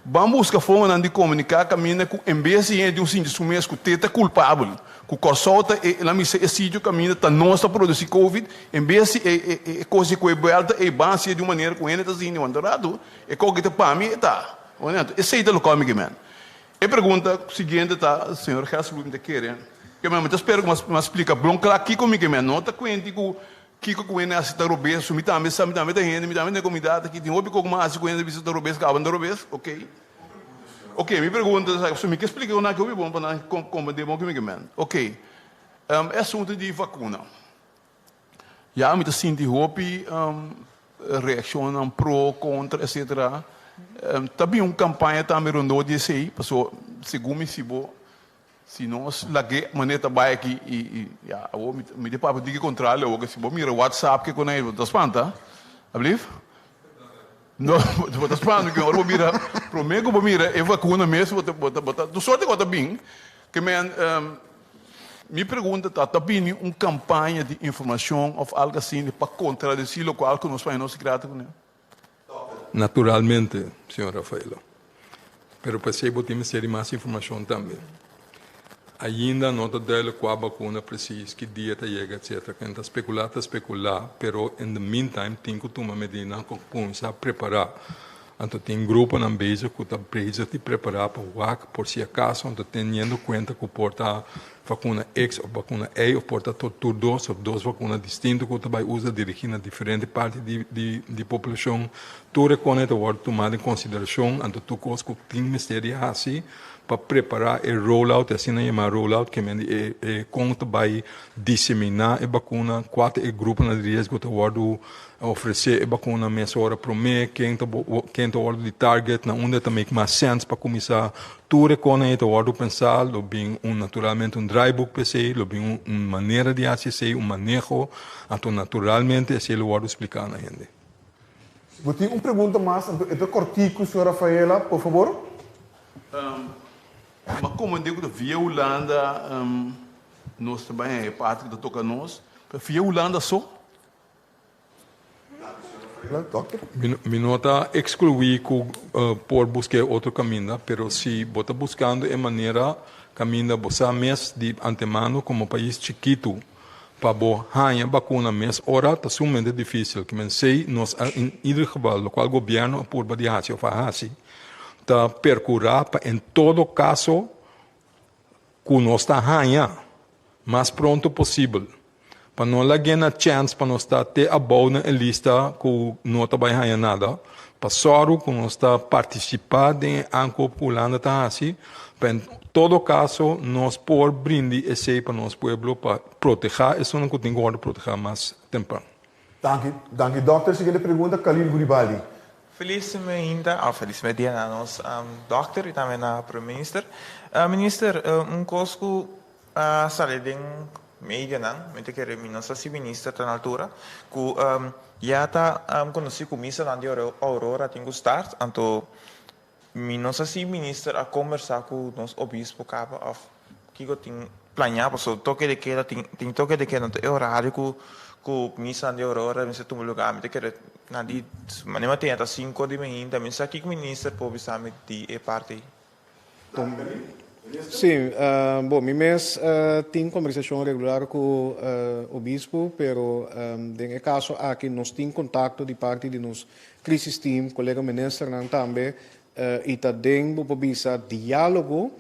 ban buska formanan di komuniká kaminda ku en bes di hende tin un sinti su mes ku te ta kulpabel. Ku Kòrsou ta e la misa e sitio kaminda ta nos ta produsí covid, en bes di e e kos di koe buelta ei ban hasié di un manera ku hende ta sinti wanta ratu e kos ki ta pa mi e ta. Anto esei ta loke mi ke men. E pregunta siguiente ta señor Gerstenbluth mi ta kere ke men mi ta spera ku mi a splika bon kla kiko mi ke men. No ta kuenti ku kiko ku hende hasi ta robes, mi tambe sa mi tambe ta hende mi tambe ta den komunidat aki tin hopi kos ku mi a hasi ku hende ta bisa ta robes kaba no ta robes oke. Ok, mi pregunta ta esaki, mi ke splika un aki hopi bon pa nan komprende bon kico mi ke men. Ok, e asunto di vakuna. Ya mi ta sinti hopi reakshonnan pro, kontra, etcetera. Ta bin un kampaña tambe rondó di esei, pasobra segun mi si bo, si nos lag'é manera ta bai aki i ya, awor mi ta papia diki kontrario awor, si bo mira whatsapp ke kon ei, bo ta spanta, ablief? No, bo ta spanta ku ora bo mira, promé ku bo mira e vakuna mes, bo ta, bo ta, bo ta, tur sorte ku a ta bin, ke men, mi pregunta ta, ta bini un kampaña di informashon òf algu asina pa kontradesí lokual ku nos paña nos grata kuné? Naturalmente, señor Rafaelo. Pero pa esei bo tin mester di mas informashon tambe. Ainda no ta duidelijk kua bakuna precies, ki dia ta yega etcetera. Ken ta spekulá ta spekulá, pero in the meantime tin ku tuma medidanan ku kuminsá prepará. Anto tin gruponan bezig ku ta bezig di prepará pa wak por si akaso, anto teniendo kuenta ku por ta Vakuna X of vakuna Y of por ta tur dos of dos vakuna distinto ku ta bai usa dirigí na diferente parti di di di populashon. Tur e kone ta wòrdu tumá den konsiderashon anto tur kos ku tin mester di hasi pa prepará e rollout, e asina yamá rollout, ke men di e e kon ta bai diseminá e bakuna, kua ta e gruponan di riesgo ta wòrdu Ofresé e bakuna mesora promé, ken ta ken ta wòrdu di target, na unda ta make mas sèns pa kuminsá. Tur e konan ei ta wòrdu pensá, lo bin un naturalmente un draaiboek pa esei, lo bin un un manera di hasi esei, un maneho, anto naturalmente esei lo wòrdu spliká na hende. Si bo tin un pregunta mas, anto e ta kòrtiku, señor Rafaela, por fabor. Ma komo di ku ta via Hulanda nos ta bai haña e parti ku ta toka nos, pero via Hulanda so. Mi no ta exclui cu por busca e otro caminda, pero si bo ta buscando e manera caminda bo sa mes di antemano como pais chikito pa bo haña bacuna mes ora ta sumamente dificil. Kimen sey nos a in ieder geval locual gobierno a purba di haci of a haci ta percura pa en todo caso cu nos ta haña mas pronto posibel pa no lag'é na chèns pa nos ta te abou na e lista ku no ta bai haña nada, pa sòru ku nos ta partisipá den e aankoop ku Hulanda ta hasi, pa en todo kaso nos por brindi esei pa nos pueblo pa protehá esunnan ku tin ku wòrdu protehá mas tempran. Danki, danki dòkter. Siguiente pregunta, Khalil Guribali. Felis mainta of felis media na nos dokter y tambe na Prome Minister. Minister, un cos cu a sali den medianan, mi ta kere mi no sa si Minister ta na altura, cu ya ta conoci cu misanan di Aurora tin cu start, anto Mi no sa si minister a kombersá ku nos obispo kaba òf kiko tin plañá pasobra toke de keda tin tin toke de keda anto e orario ku ku misanan di Aurora mester tuma lugá mi ta kere nan di manera mi a tene ta sinku di mainta mi no sa kiko minister por bisa mi di e parti ei. Sí, bo, mi mes tin kombersashon regular ku obispo pero den e kaso aki nos tin kontakto di parti di nos Crisis Team, colega ministernan tambe y ta den bo por bisa dialogo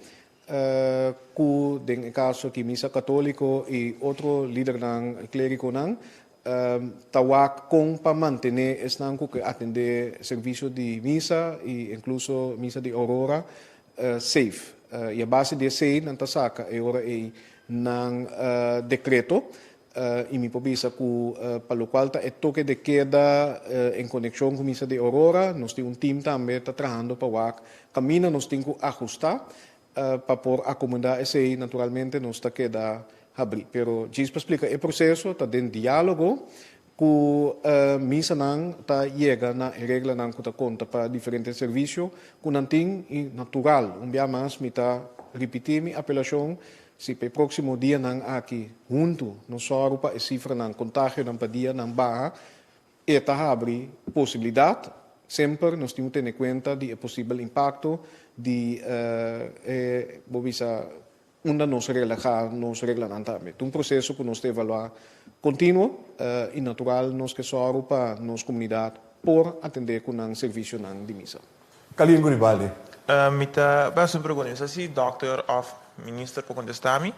cu den e caso aki Misa Catolico y otro lidernan clericonan ta wak con pa mantene esnan cu ke atende servicio di misa y incluso misa di Aurora safe. Y a base di esey nan ta saca e ora ey nan decreto. I mi por bisa ku pa lokual ta e toke de keda en konekshon ku Misa di Aurora, nos tin un tim tambe ta trahando pa wak kaminda nos tin ku ahustá pa por akomodá esei. Naturalmente nos ta keda habrí. Pero djis pa splika e proseso ta den diálogo ku misanan ta yega na e reglanan ku ta konta pa diferente servisio ku nan tin i natural un bia mas mi ta ripití mi apelashon. Si pa e próksimo dianan aki huntu nos sòru pa e sifranan kontagionan pa dianan baha, e ta habri posibilidat. Semper nos tin ku tene kuenta di e posibel impakto di e, bo bisa, unda nos relahá nos reglanan tambe. Ta un proseso ku nos ta evaluá kontinuo i natural nos ke sòru pa nos komunidat por atendé ku nan servisionan di misa. Kalil Guribaldi. Mi ta bai hasi un pregunta, mi sa si dokter of minister por kontestá mi.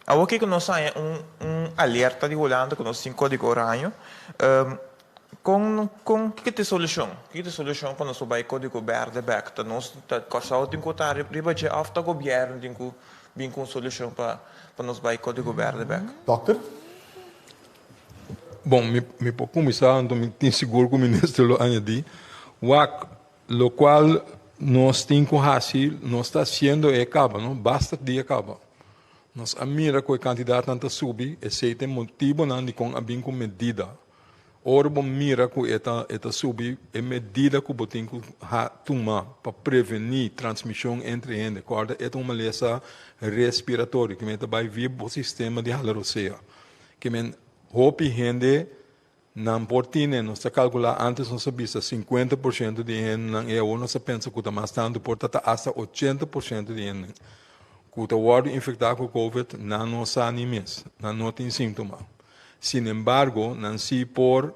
Awor ke ku nos haña un un alerta di Hulanda ku nos tin kódigo oraño, kon kon kiko ta e solushon? Kiko ta e solushon pa nos por bai kódigo bèrdè bèk? Ta nos ta Kòrsou tin ku ta riba dje òf ta gobièrnu tin ku bin ku un solushon pa pa nos bai kódigo bèrdè bèk? Dokter? Bon, mi mi por kuminsá, anto mi tin sigur ku minister lo añadí. Wak, lokual nos tin ku hasi, nos ta hasiendo e kaba, no? Basta dia kaba. Nos a mira ku e kantidatnan ta subi, esei ta e motibonan dikon a bin ku medida. Ora bo mira ku e ta e ta subi, e medida ku bo tin ku ha tuma pa prevení transmishon entre hende, kòrda e ta un malesa respiratorio, kimen e ta bai via bo sistema di hala rosea. Ke men hopi hende nan por tine, nos ta kalkulá antes nos a bisa 50% di hendenan i awor nos ta pensa ku ta mas tantu, por ta ta asta 80% di hende ku ta wòrdu infektá ku covid nan no sa ni mes, nan no tin síntoma. Sinembargo nan si por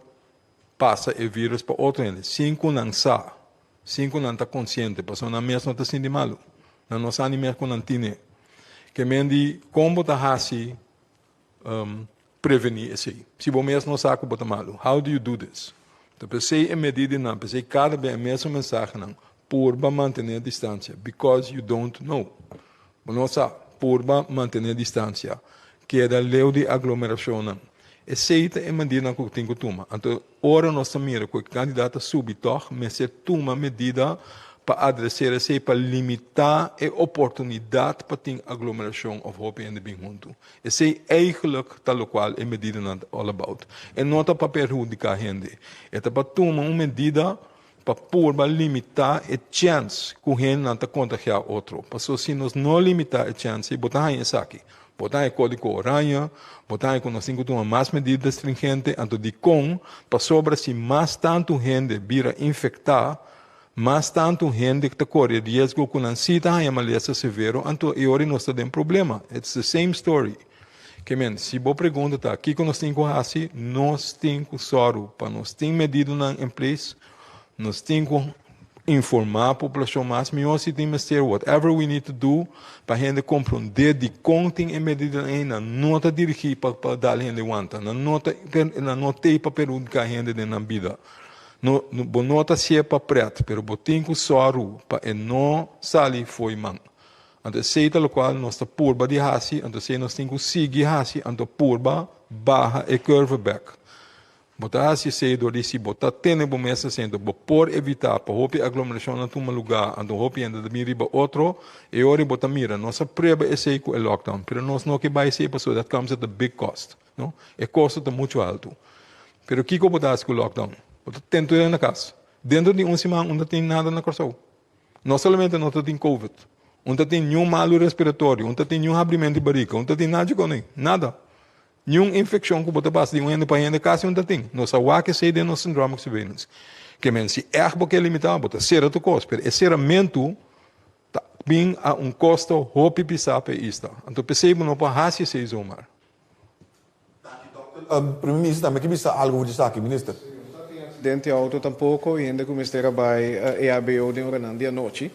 pasa e vírus pa otro hende sin ku nan sa, sin ku nan ta konsiente, pasobra nan mes no ta sinti malu, nan no sa ni mes ku nan tine. Ke men di kon bo ta hasi prevení esei. Si bo mes no sa ku bo ta malu, how do you do this? Ta p'esei e medidanan, p'esei kada bes e mesun mensahenan, purba mantené distansia, because you don't know. Bo no sa, purba mantené distansia, keda leu di aglomerashonnan. Esei ta e medidanan ku tin ku tuma. Anto Ora nos ta mira ku e kantidat ta subi tòg, mester tuma medida pa adreser esei pa limitá e oportunidat pa tin aglomerashon òf hopi hende bin huntu. Esei eigentlik ta lokual e medidanan ta all about. E no ta pa perhudiká hende, e ta pa tuma un medida pa purba limitá e chèns ku hendenan ta kontagiá otro. Pasobra si nos no limitá e chèns ei, bo ta haña esaki. Bo ta haña kódigo oranje, bo ta haña ku nos tin ku tuma mas medida stringente. Anto dikon? Pasobra si mas tantu hende bira infektá, mas tantu hende ta kore riesgo ku nan sí ta haña malesa severo, anto e ora nos ta den problema. It's the same story. Ke men, si bo pregunta ta kiko nos tin ku hasi, nos tin ku sòru pa nos tin medidanan en place, nos tin ku informá poblashon mas mihó si tin mester, whatever we need to do pa hende komprondé dikon tin e medidanan ei, nan no ta dirigí pa pa dal hende wanta, nan no ta nan no t'ei pa perhudiká hende den nan bida. No, bo no ta hasié pa prèt, pero bo tin ku sòru pa e no sali fo'i man. Anto esei ta lokual nos ta purba di hasi, anto esei nos tin ku sigui hasi, anto purba baha e curve bèk. Bo ta hasi esei dor di si bo ta tene bo mes asento, bo por evitá pa hopi aglomerashonnan tuma lugá anto hopi hende ta bin riba otro. E ora bo ta mira, nos a prueba esei ku e lockdown, pero nos no ke bai esei pasobra that comes at a big cost, no? E kosto ta muchu altu. Pero kiko bo ta hasi ku lockdown? Bo ta tene tur hende na kas. Dentro di un siman un ta tin nada na Kòrsou. No solamente no ta tin covid, un ta tin niun malu respiratorio, un ta tin niun habrimento di barika, un ta tin nada djikon ei, nada. Niun infekshon ku bo ta pasa di un hende pa hende kasi un ta tin. Nos a wak esei den nos syndromic surveillance. Ke men si ègt bo ke limitá, bo ta sera tur kos, pero e seramentu ta bin a un kosto hopi pisá pa e isla. Anto p'esei bo no por hasi esei zomaar. Primer Minister tambe ke bisa algu for di esaki, Minister. Accidente auto tampoco y hende cu mester a bay EHBO den oranan di anochi.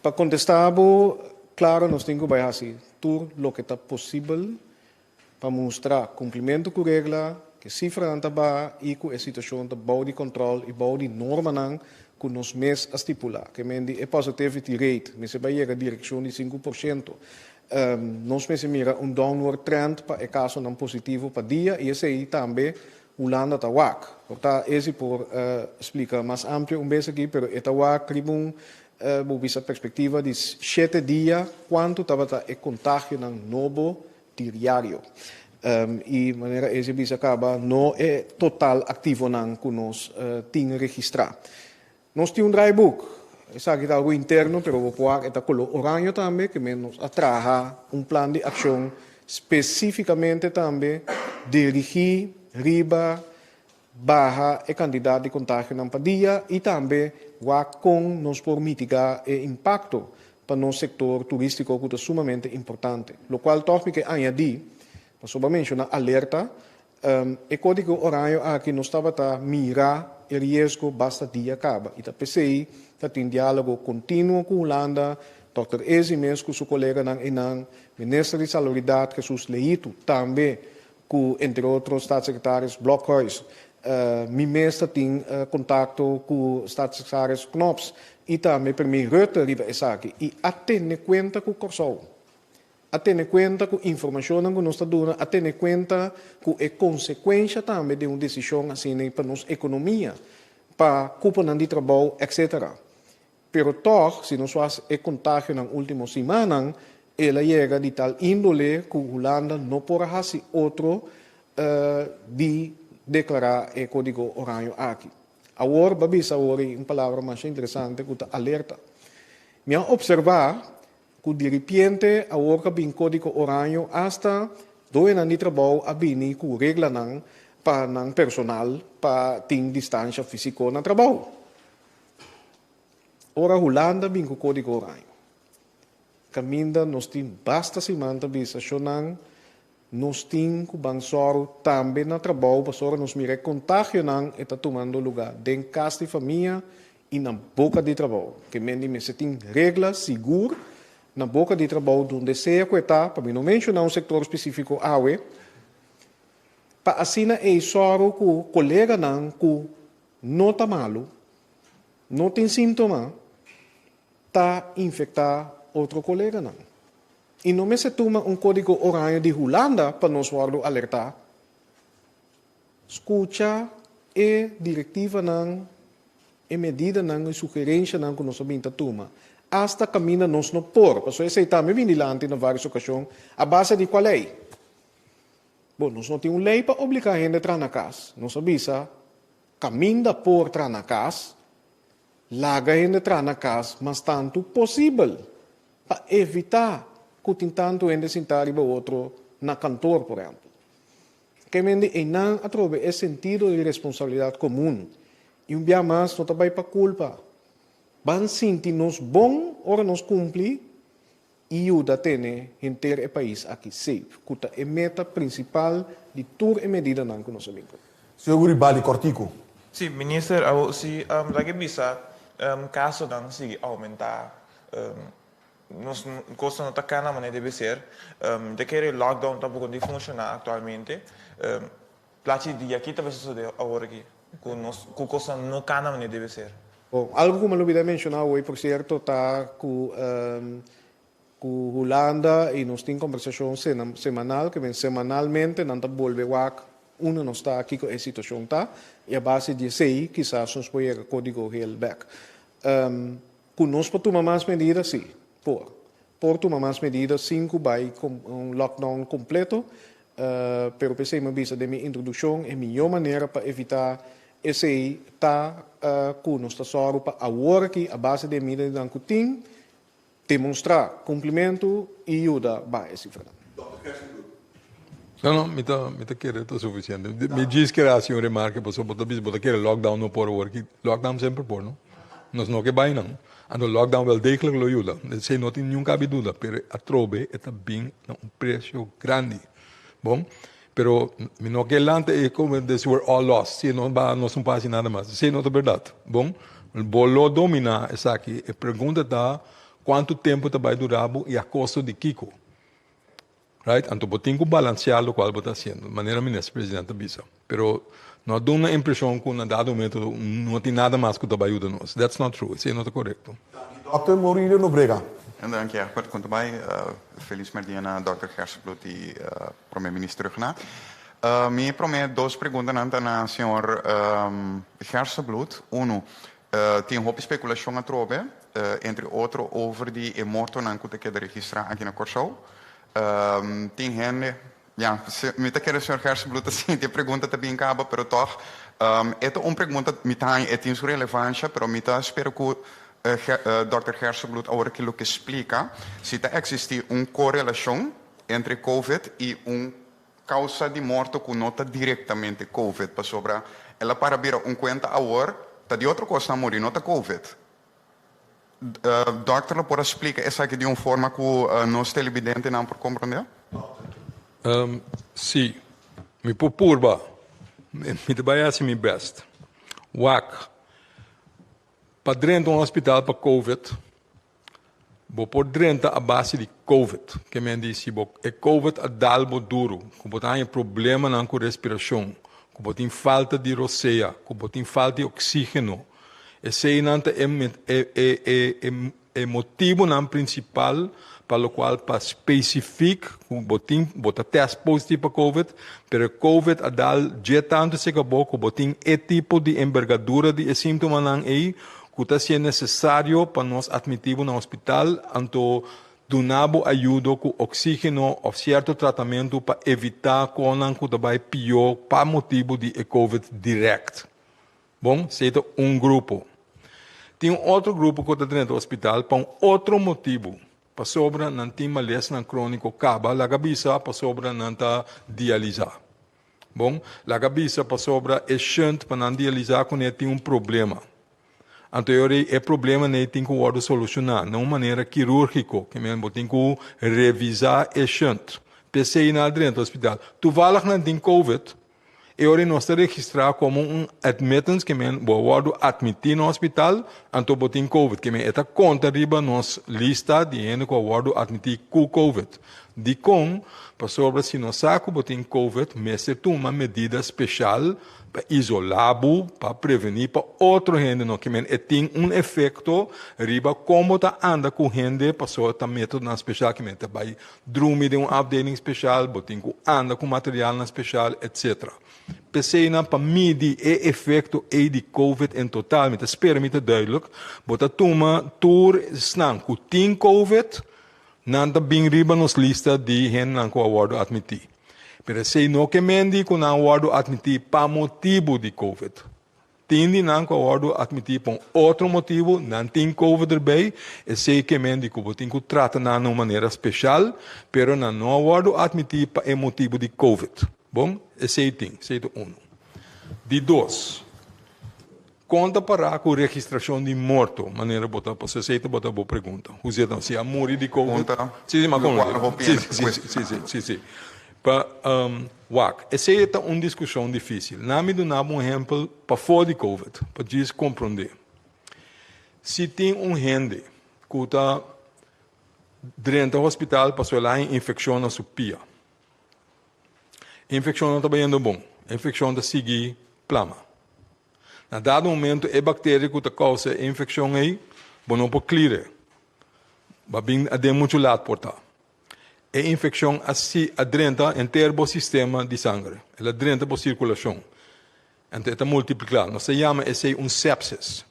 Pa contesta bo, claro nos tin cu bay haci tur loke ta posibel pa mustra cumplimento cu regla, cu e cifranan ta baha y cu e situacion ta bou di control y bou di normanan cu nos mes a stipula. Ke men di e positivity rate mester bay yega direccion di 5%. Nos mester mira un downward trend pa e kasonan positivo pa dia i esei tambe Hulanda ta wak. Por ta esi por splika mas amplio un bes aki, pero e ta wak riba un bo bisa perspektiva di shete dia kuantu tabata e kontagionan nobo diriario. I manera esi bisa kaba no e total aktivonan ku nos tin registrá. Nos tin un draaiboek. Esaki ta algo interno, pero bo por wak e ta koló oraño tambe, ke men nos a traha un plan di akshon spesífikamente tambe dirigí riba baha e kantidat di kontagionan pa dia i tambe wak kon nos por mitigá e impakto pa nos sektor turístiko ku ta sumamente importante. Lokual tòg mi ke añadí, pasobra menshoná alerta, E kódigo oraño aki nos tabata mira e riesgo basta dia kaba i ta p'esei ta tin diálogo kontinuo ku Hulanda, Dòkter Ezi mes ku su koleganan einan, Minister di Salubridat Jesus Leito tambe ku entre otro Staatssecretaris Blokhuis. Mi mes ta tin kontakto ku Staatssecretaris Knops i tambe Premier Rutte riba esaki i a tene kuenta ku Kòrsou. A tene kuenta ku informashonnan ku nos ta duna, a tene kuenta ku e konsekuensha tambe di un desishon asina pa nos ekonomia, pa kuponan di trabou, etcetera. Pero tòg, si nos wak e kontagionan último simannan, el a yega di tal índole ku Hulanda no por a hasi otro di deklará e kódigo oraño aki. Awor, bo a bisa awor un palabra masha interesante ku ta alerta. Mi a opservá Ku diripiente awor ka bin kódigo oraño asta doenan di trabou a bini ku reglanan pa nan personal pa tin distansha físiko na trabou. Ora Hulanda bin ku kódigo oraño, kaminda nos tin basta siman ta bisa shonnan nos tin ku ban sòru tambe na trabou pasobra nos mira e kontagionan e ta tumando lugá den kas di famia i na boka di trabou. Ke men di mester tin regla sigur na boka di trabou donde sea ku e ta, pa mi no menshoná un sektor spesífiko awe, pa asina ei sòru ku koleganan ku no ta malu, no tin síntoma, ta infektá otro koleganan. I no mester tuma un kódigo oraño di Hulanda pa nos wòrdu alertá. Skucha e direktivanan, e medidanan i sugerenshanan ku nos a bin ta tuma, asta kaminda nos no por, pasobra esei tambe bin dilanti na vários okashon, a base di kua lei? Bon, nos no tin un lei pa obligá hende traha na kas. Nos a bisa, kaminda por traha na kas, laga hende traha na kas mas tantu posibel. Pa evitá ku tin tantu hende sintá riba otro na kantor, por ehèmpel. Ke mende einan atrobe e sentido di responsabilidat komun. I un bia mas no ta bai pa kulpa. Ban sinti nos bon ora nos kumpli i yuda tene henter e pais aki safe, ku ta e meta prinsipal di tur e medidanan ku nos a bin ku. Señor Guribali, kòrtiku. Sí, minister, awor si laga bisa kasonan sigui oumentá Nos cosnan no ta cana manera debe ser. Mi ta kere lockdown tampoco no ta funciona actualmente. Plachi di aki ta sucede awor aki cu nos cu cosnan no cana manera debe ser. Bon, algo cu mi a lubida menciona awor por cierto ta cu cu Hulanda y nos tin conversacion semanal, ke men semanalmente nan ta bolbe wak. Unda nos ta, kiko e situashon ta, i a base di esei kisas nos por yega kódigo hel bèk. Ku nos por tuma mas medida? Sí, por. Por tuma mas medida sin ku bai un lockdown kompleto, pero p'esei mi a bisa den mi introdukshon e mihó manera pa evitá esei ta ku nos ta sòru pa awor aki a base di e medidanan ku tin, Demonstrá kumplimentu i yuda baha e sifranan. No, no, mi ta, mi ta kere ta sufisiente. Mi djis kere hasi un remarke pasobra bo ta bisa bo ta kere lockdown no por awor ki lockdown semper por no. Nos no ke bai nan. Anto lockdown wel degelijk lo yuda. Esei no tin niun kabi duda, pero atrobe e ta bin na un presio grandi. Bon, pero mi no ke lanta e como deci we're all lost, si no ba nos no por hasi nada mas. Esei no ta berdad. Bon, bo lo domina esaki. E pregunta ta cuanto tempo ta bai dura bo y a costo di kico. Right? Anto bo tin cu balancea locual bo ta haciendo, manera Minister President ta bisa. Pero no a duna impresion cu na dado momento no tin nada mas cu ta bai yuda nos. That's not true. Esei no ta corecto. Danki Dòkter Maurilio Nobrega. Danki Egbert. Kon ta bai? Felis merdia na Dòkter Gerstenbluth i Prome Minister Rhuggenaath. Mi prome dos preguntanan ta na señor Gerstenbluth. Uno, tin hopi spekulashon atrobe, entre otro over di e mortonan ku ta keda registrá aki na Kòrsou. Tin hende, ya, mi ta kere señor Gerstenbluth ta sinti e pregunta ta bin kaba, pero tòg e ta un pregunta mi ta haña e tin su relevansha, pero mi ta spera ku Dòkter Gerstenbluth awor ki loke splika si ta eksistí un korelashon entre Covid i un Causa di morto cu no ta directamente Covid pasobra el a para bira un cuenta awor ta di otro cosnan muri no ta Covid. Dokter lo por a splica esaki di un forma cu nos televidentenan por comprende? Si, mi por purba. Mi ta bay haci mi best. Wak, pa drenta un hospital pa Covid Bo por drenta a base di covid. Ke men di si bo e covid a dal bo duru, ku bo ta haña problemanan ku respirashon, ku bo tin falta di rosea, ku bo tin falta di oksígeno, eseinan ta e e e e motibunan prinsipal pa lokual pa spesifik ku bo tin bo ta tèst positivo pa covid, pero e covid a dal dje tantu serka bo ku bo tin e tipo di embergadura di e síntomanan ei Ku ta sier nesesario pa nos atmití bo na hospital, anto duna bo ayudo ku oksígeno òf sierto tratamentu pa evitá konan ku ta bai pió pa motibu di e covid dirèkt. Bon, esei ta un grupo. Tin un otro grupo ku ta drenta hospital pa un otro motibu, pasobra nan tin malesnan króniko kaba, laga bisa pasobra nan ta dialisá. Bon, laga bisa pasobra e shunt pa nan dialisá kuné tin un problema. Anto e ora ei e problema nei tin ku wòrdu solushoná na un manera kirúrgiko, ke men bo tin ku revisá e shunt. P'esei nan a drenta hospital. Tuvallig nan tin covid, e ora ei nos ta registrá komo un admittance, ke men bo a wòrdu atmití na hospital, anto bo tin covid. Ke men e ta konta riba nos lista di hende ku a wòrdu atmití ku covid. Dikon? Pasobra si nos sa ku bo tin covid, mester tuma medida speshal pa isolá bo, pa prevení pa otro hende no kimen. E tin un efekto riba kon bo ta anda ku hende, pasobra ta metodonan speshal kimen ta bai drumi den un afdeling speshal, bo tin ku anda ku materialnan speshal, etsetera. P'eseinan pa midi e efekto ei di covid en total, mi ta spera mi ta duidelijk, bo ta tuma tur esnan ku tin covid, Nan ta bin riba nos lista di hendenan ku a wòrdu atmití. Pero esei no ke men di ku nan a wòrdu atmití pa motibu di covid. Tin di nan ku a wòrdu atmití pa un otro motibu, nan tin covid erbei, esei ke men di ku bo tin ku trata nan na un manera speshal, pero nan no a wòrdu atmití pa e motibu di covid. Bon, esei tin, esei ta unu. Di dos. Kon ta pará ku registrashon di morto, manera bo ta, pasobra esei tabata bo pregunta. Huzé dan si a muri di covid? Pregunta Sí, sí, ma lo kon. kual hopi Sí, hende sí, ta sí, sí, sí, sí. Pa, wak, esei ta un diskushon difísil. Na mi duna bo un ehèmpel pafó di covid, pa djis komprondé. Si tin un hende ku ta drenta hospital pasobra el a haña infekshon na su pia. Infekshon no ta bayendo bon. Infekshon ta sigui plama. Na dado momento e bakteria ku ta kousa e infekshon ei, bo no por klir'e. Bo a bin aden muchu lat por ta. E infekshon a si a drenta henter bo sistema di sangre. El a drenta bo sirkulashon. Anto e ta multipliká. Nos ta yama esei un sepsis.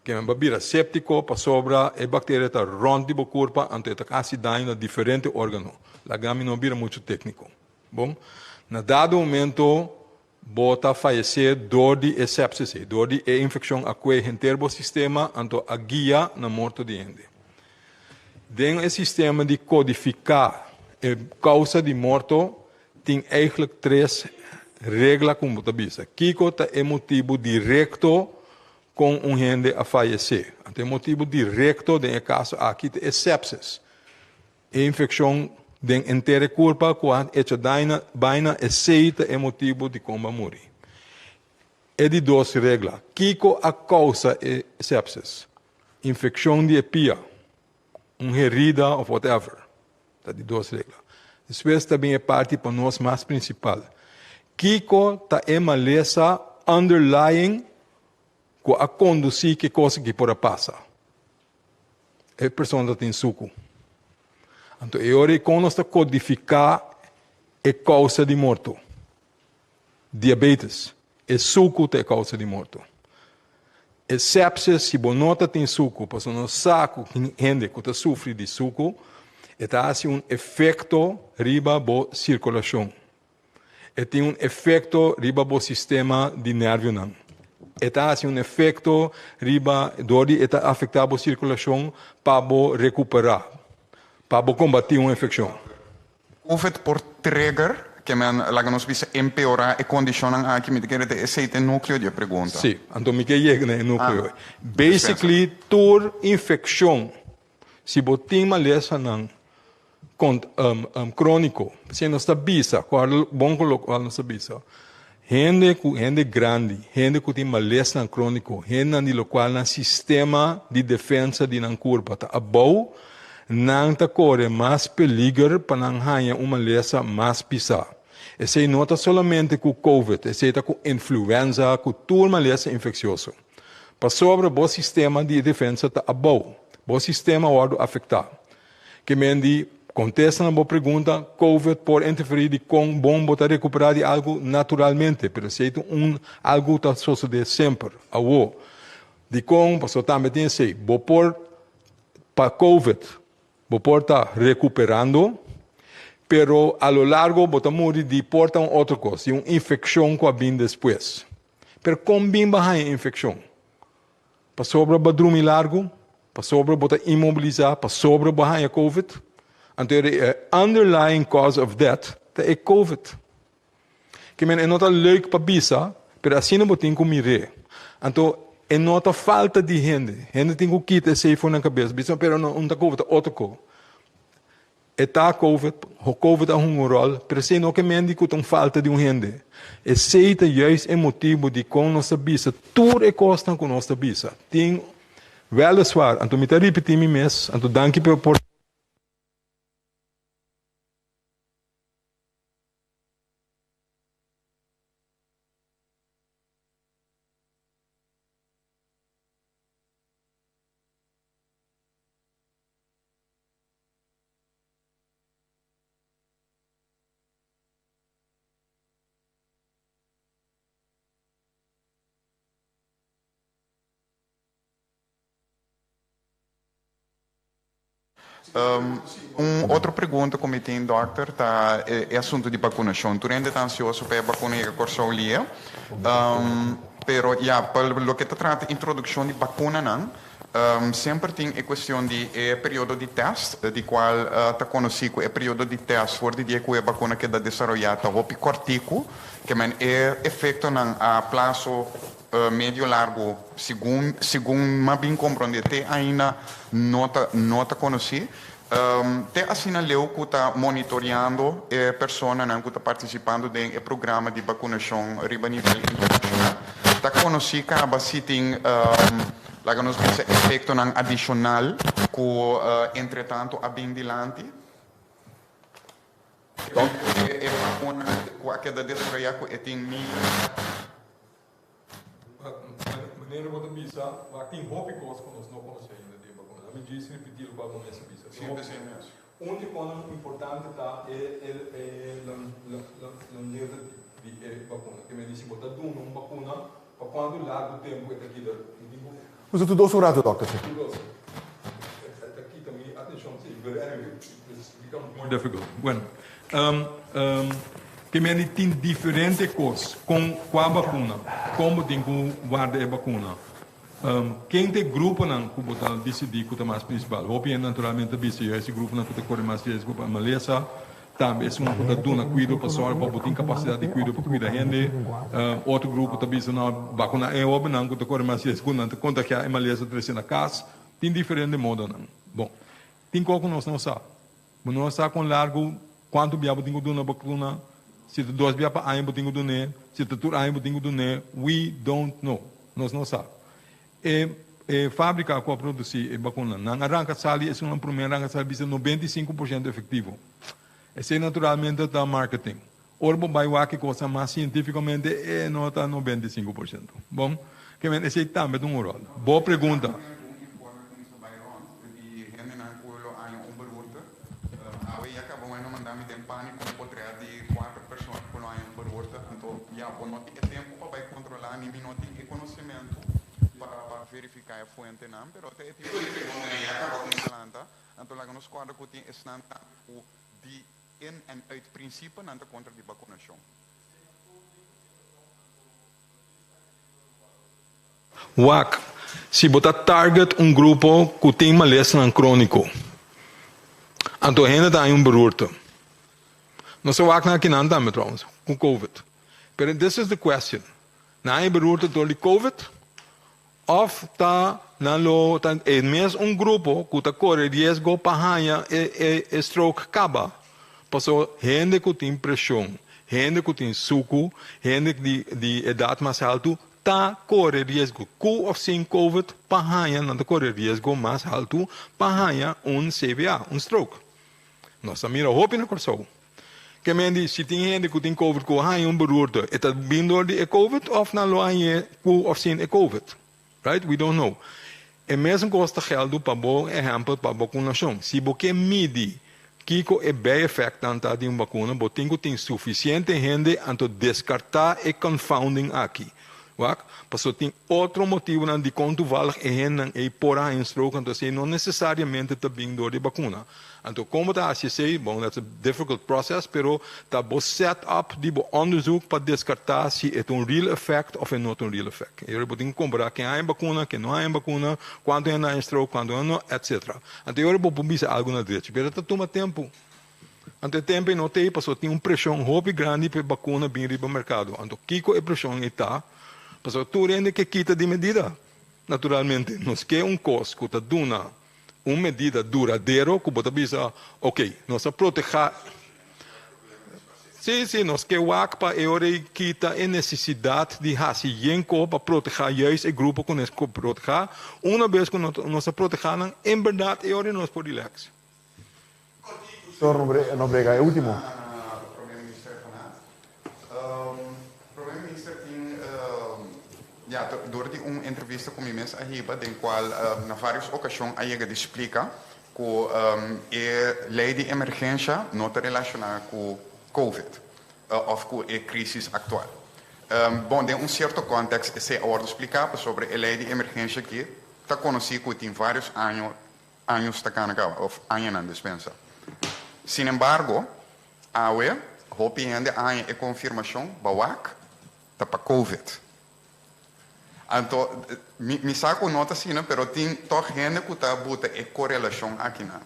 Ke men bo bira séptiko pasobra e bakteria ta rònt di bo kurpa anto e ta hasi daño na diferente órgano. Laga mi no bira muchu tékniko. Bon, na dado momento bo ta fayesé dor di e sepsis ei, dor di e infekshon a kue henter bo sistema anto a guia na morto di hende. Den e sistema di kodifiká e kousa di morto tin eigentlik tres regla ku bo ta bisa. Kiko ta e motibu direkto kon un hende a fayesé? Anto e motibu direkto den e kaso aki ta e sepsis. E infekshon den henter e kurpa ku a echa daño baina esei ta e motibu dikon bo a muri. E di dos regla, kiko a kousa e sepsis? Infekshon di e pia, un herida of whatever. Ta di dos regla. Despues ta bin e parti pa nos mas prinsipal. Kiko ta e malesa underlying ku a kondusí ki kos aki por a pasa? E persona ta tin suku. Anto e ora ei kon nos ta kodifiká e kousa di morto? Diabetes. E suku ta e kousa di morto. E sepsis, si bo no ta tin suku, pasobra nos sa ku hende ku ta sufri di suku, e ta hasi un efekto riba bo sirkulashon. E tin un efekto riba bo sistema di nervionan. E ta hasi un efekto riba, dor di e ta afektá bo sirkulashon pa bo rekuperá, pa bo kombatí un infekshon. Covid por trigger, ke men laga nos bisa empeorá e kondishonnan aki? Mi ta kere ta esei ta e núkleo di e pregunta. Sí, anto mi ke yega na e núkleo. Basically tur infekshon, si bo tin malesanan króniko, p'esei nos ta bisa, kòrda bon ku lokual nos ta bisa, hende ku hende grandi, hende ku tin malesnan króniko, hendenan di lokual nan sistema di defensa di nan kurpa ta abou, nan ta kore mas peliger pa nan haña un malesa mas pisá. Esei no ta solamente ku covid, esei ta ku influenza, ku tur malesa infeksioso. Pasobra bo sistema di defensa ta abou, bo sistema wòrdu afektá. Ke men di kontesta na bo pregunta, Covid por interferí di kon bon bo ta rekuperá di algu naturalmente, pero esei ta un algu ta sosodé semper. Awor, dikon? Pasobra tambe tin esei, bo por pa Covid bo por ta rekuperando, pero a lo largo bo ta muri di por ta un otro kos, di un infekshon ku a bin despues. Pero kon bin bo a haña infekshon? Pasobra bo a drumi largu, pasobra bo ta inmobilisá, pasobra bo a haña covid. Anto e underlying cause of death ta e covid. Ke men e no ta leuk pa bisa, pero asina bo tin ku mir'é. Anto e no ta falta di hende. Hende tin ku kita esei for nan kabes. Bisa pero no un ta covid ta otro ko. E ta covid, covid a hunga un ròl, pero esei no ke men di ku ta un falta di un hende. Esei ta juist e motibu dikon nos ta bisa tur e kosnan ku nos ta bisa. Tin wèleswaar, anto mi ta ripití mi mes, anto danki pa e oportunidat. Un otro pregunta ku mi tin dòkter ta e asuntu di bakunashon. Tur hende ta ansioso pa e bakuna yega Kòrsou lia. Pero ya, pa loke ta trata introdukshon di bakunanan, Semper tin e cuestion di e periodo di test, di cual ta conoci cu e periodo di test for di dia cu e vacuna keda desaroya ta hopi cortico, ke men e efectonan a plazo medio largo segun segun m'a bin comprende te ainda no ta no ta conoci. Te asina leu cu ta monitoriando e personanan cu ta participando den e programa di vacunacion riba nivel internacional. Ta conoci caba si tin, laga nos bisa, efectonan adicional cu entretanto a bin dilanti. E vacuna cu a keda desaroya cu e tin miles. Manera bo ta bisa, wak tin hopi kos ku nos no konosé ainda di e bakuna. Mi djis ripití lokual bo mes a bisa. Tin hopi. Un di konan importante ta e e longevity di e bakuna. Ke men di si bo ta duna un bakuna pa kuantu largu tempu e ta keda. Mi tin ku. Usa tur dos un ratu dòkter. Tur dos. E ta kita mi atenshon si, but anyway this becomes more difficult. Bueno, ke men di tin diferente kos kon kua bakuna, kon bo tin ku warda e bakuna. Ken ta e gruponan ku bo ta disidí ku ta mas prinsipal? Hopi hende naturalmente ta bisa juist e gruponan ku ta kore mas riesgo pa malesa, tambe esun ku ta duna kuido pa sòrg pa bo tin kapasidat di kuido pa kuida hende. Otro grupo ta bisa no, bakuná e hóbennan ku ta kore mas riesgo, nan ta kontagiá e malesa trese na kas. Tin diferente modonan. Bon, tin kos ku nos no sa. Bo no sa kon largu, kuantu bia bo tin ku duna bakuna, si ta dos bia pa aña bo tin ku dun'é, si ta tur aña bo tin ku dun'é, we don't know. Nos no sa. E e fábrika ku a produsí e bakuna, nan a ranka sali, esun nan promé a ranka sali bisa 95% efektivo. Esei naturalmente ta marketing. Ora bo bai wak e kosnan mas sientífikamente e no ta 95%. Bon, ke men esei tambe ta un ròl. Bo pregunta. Algun informe kuminsá bai rònt di hendenan ku lo haña un beroerte. Awe ya kaba wèn a manda mi den pániko un potrèt di kuater persona ku lo haña un beroerte. Anto ya bo no tin e tempu pa bai kontrolá ni mi no tin e konosementu pa verifiká e fuentenan, pero ta e tipo di preguntanan ya kaba kuminsá lanta. Anto laga nos kòrda ku tin esnan tambe ku di In en uit principe nan ta kontra di bakunashon. Wak, si bo ta target un grupo ku tin malesanan króniko, anto hende ta haña un beroerte. Nos a wak nan akinan tambe trouwens, ku covid. Pero this is the question, nan haña beroerte dor di covid? Of ta nan lo ta e mes un grupo ku ta kore riesgo pa haña e e stroke kaba? Paso hende ku tin preshon, hende ku tin suku, hende di di edat mas haltu ta kore riesgo ku of sin covid pa haña nan ta kore riesgo mas haltu pa haña un CVA, un stroke. Nos a mira hopi na Kòrsou. Ke men di, si tin hende ku tin covid ku a haña un beroerte, e ta bin dor di e covid òf nan lo hañ'é ku òf sin e covid? Right? We don't know. E mesun kos ta gèldu pa bo ehèmpel pa bakunashon. Si bo ke midi kiko e bijeffectnan ta di un bakuna, bo tin ku tin sufisiente hende anto deskartá e confounding aki. Wak, pasobra tin otro motibunan dikon toevallig e hendenan ei por a haña un stroke, anto esei no nesesariamente ta bin dor di bakuna. Anto kon bo ta hasi esei? Bon, that's a difficult process, pero ta bo set up di bo onderzoek pa deskartá si e ta un real effect òf e no ta un real effect. E ora bo tin ku kompará ken haña bakuna, ken no haña bakuna, kuantu hende haña stroke, kuantu hende no, etcetera. Anto e ora bo por bisa algu na drechi, pero ta tuma tempu. Anto e tempu ei no ta ei pasobra tin un preshon hopi grandi pa e bakuna bin riba merkado. Anto kiko e preshon ei ta? Pasobra tur hende ke kita di medida. Naturalmente nos ke un kos ku ta duna un medida duradero ku bo ta bisa, oke, nos a protehá. Sí, sí, nos ke wak pa e ora ei kita e nesesidat di hasi yenko pa protehá juist e grupo ku nos ke protehá. Una bes ku nos a protehá nan, en bèrdat e ora ei nos por rilèks. Señor Nobrega, e ultimo. Prome Minister Rhuggenaath. Prome Minister tin ya dor di un entrevista cu mi mes a hiba den cual na varios ocasion a yega di splica cu e ley di emergencia no ta relaciona cu Covid of cu e crisis actual. Bon, den un cierto context esey a wordo splica pasobra e ley di emergencia aki ta conoci cu tin varios año Años ta kana kaba, òf añanan despensa. Sin embargo, awe hopi hende a haña e konfirmashon bawak ta pa covid. Anto, mi mi sa ku no ta asina, pero tin tòg hende ku ta buta e korelashon akinan.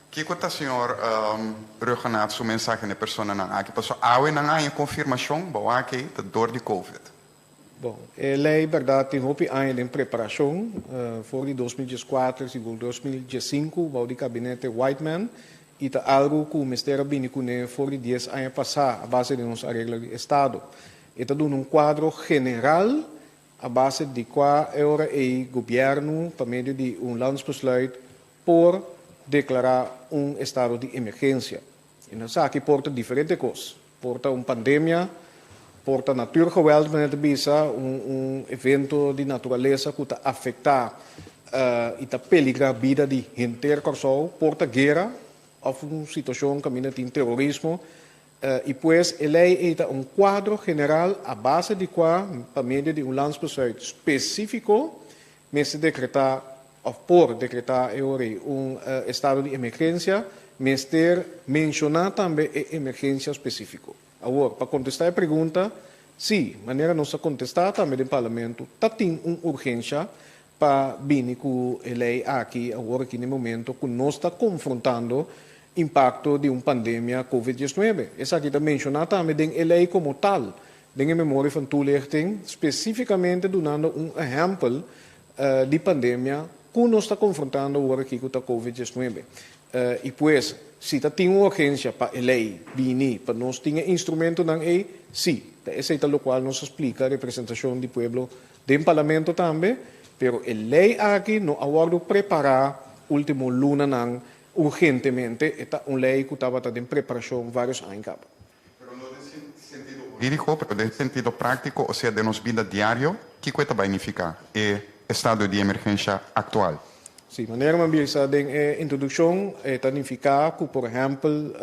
Kiko ta señor Rhuggenaath su mensahe na e personanan aki? Pasobra awe nan a haña konfirmashon bawak ei ta dor di covid. Bon, e lei bèrdat tin hopi aña den preparashon, for di 2014, sigur 2015, bou di kabinete Whiteman, i ta algu ku mester a bini kuné for di dies aña pasá a base di nos areglo di estado. E ta duna un kuadro general a base di kua e ora ei gobièrnu pa medio di un landsbesluit por deklará un estado di emergensia. I nos aki por ta diferente kos. Por ta un pandemia, por ta natuurgeweld, manera ta bisa, un un evento di naturalesa ku ta afektá i ta peligrá bida di henter Kòrsou, por ta guera òf un situashon kaminda tin terorismo i pues e lei ei ta un kuadro general a base di kua pa medio di un landsbesluit spesífiko mester dekretá òf por dekretá e ora ei un estado di emergensia, mester menshoná tambe e emergensia spesífiko. Awor, pa kontestá e pregunta, sí, manera nos a kontestá tambe den Parlamento, ta tin un urgensha pa bini ku e lei aki awor aki na e momento ku nos ta konfrontando impakto di un pandemia Covid 19. Esaki ta menshoná tambe den e lei komo tal, den e memoria van toelichting, spesífikamente dunando un ehèmpel di pandemia ku nos ta konfrontando awor aki ku ta Covid 19. I pues, si ta tin un urgensia pa e lei bini pa nos tin e instrumentonan ei, sí, ta esei ta lokual nos a splika representashon di pueblo den Parlamento tambe, pero e lei aki no a wòrdu prepará último lunanan urgentemente, e ta un lei ku tabata den preparashon vários aña kaba. Pero no den sentido hurídiko, pero den sentido práktiko, osea den nos bida diario, kiko e ta bai nifiká e estado di emergensha aktual? Sí, manera mi a bisa den e introdukshon, e ta nifiká ku por ehèmpel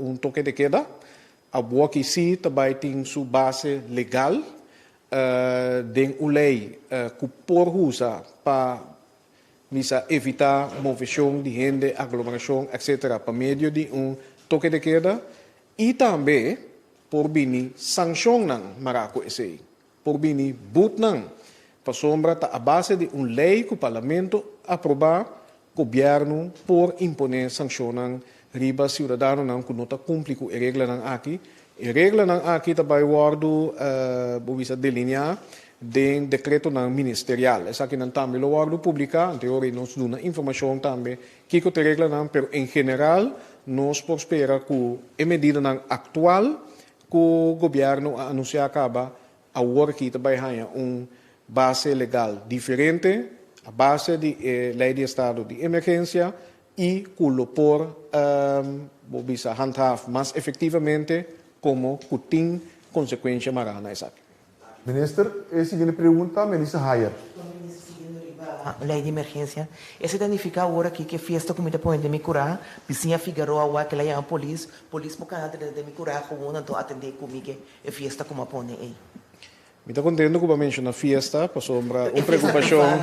un toke de keda awoki sí ta bai tin su base legal den un lei ku por usa pa misa evitá moveshon di hende, aglomerashon, etcetera pa medio di un toke de keda i tambe por bini sanshonnan mará ku esei. Por bini butnan pasobra ta a base di un lei ku Parlamento aprobá, gobièrnu por imponé sanshonnan riba siudadanonan ku no ta kumpli ku e reglanan aki. E reglanan aki ta bai wòrdu, bo bisa, delineá den dekretonan ministerial. Esakinan tambe lo wòrdu publiká, anterior ei nos duna informashon tambe kiko ta e reglanan, pero en general nos por spera ku e medidanan aktual ku gobièrnu a anunsiá kaba awor aki ta bai haña un base legal diferente a base di e lei di estado di emergensia i ku lo por, bo bisa, handhaaf mas efektivamente komo ku tin konsekuensha mará na esaki. Minister, e siguiente pregunta, Melissa Hayer. Minister, siguiendo riba ley di emergencia, esey ta nifica awor aki cu e fiesta cu mi ta pone den mi cura, bisiña Figaroa wak el a yama polis, polis por cana drenta den mi cura gewoon anto atende cu mi ke e fiesta cu mi a pone ey. Mi ta contento cu bo a menciona fiesta pasobra un preocupacion,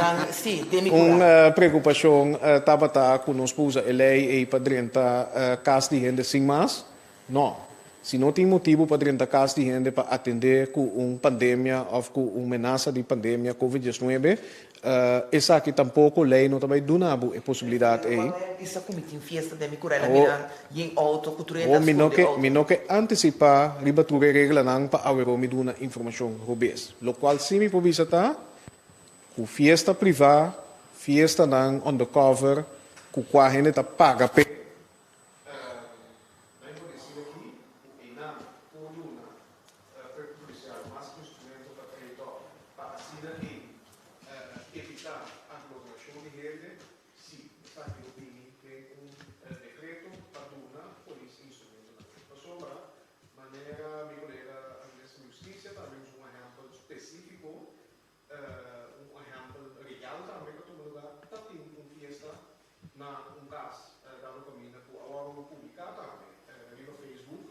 un preocupacion tabata cu nos por usa e ley ey pa drenta cas di hende sin mas. No. Si no tin motibu pa drenta kas di hende pa atendé ku un pandemia òf ku un menasa di pandemia covid 19, esaki tampoko lei no ta bai duna bo e posibilidat ei. Awor mi no ke mi no ke antisipá riba tur e reglanan pa aweró mi duna informashon robes. Lokual sí mi por bisa ta ku fiesta privá, fiestanan undercover ku kua hende ta paga p'e, Nan por deci aki cu einan por duna Cuerpo Policial mas instrumento pa trade pa asina ei evita aglomeracion di hende. Si, esaki lo bini den un decreto pa duna polis instrumentonan. Pasobra, manera mi colega minister di Husticia tambe usa un ehempel specifico, Un ehèmpel real tambe ku a tuma lugá ta tin un fiesta na un kas dado kaminda ku a wòrdu publiká tambe riba Facebook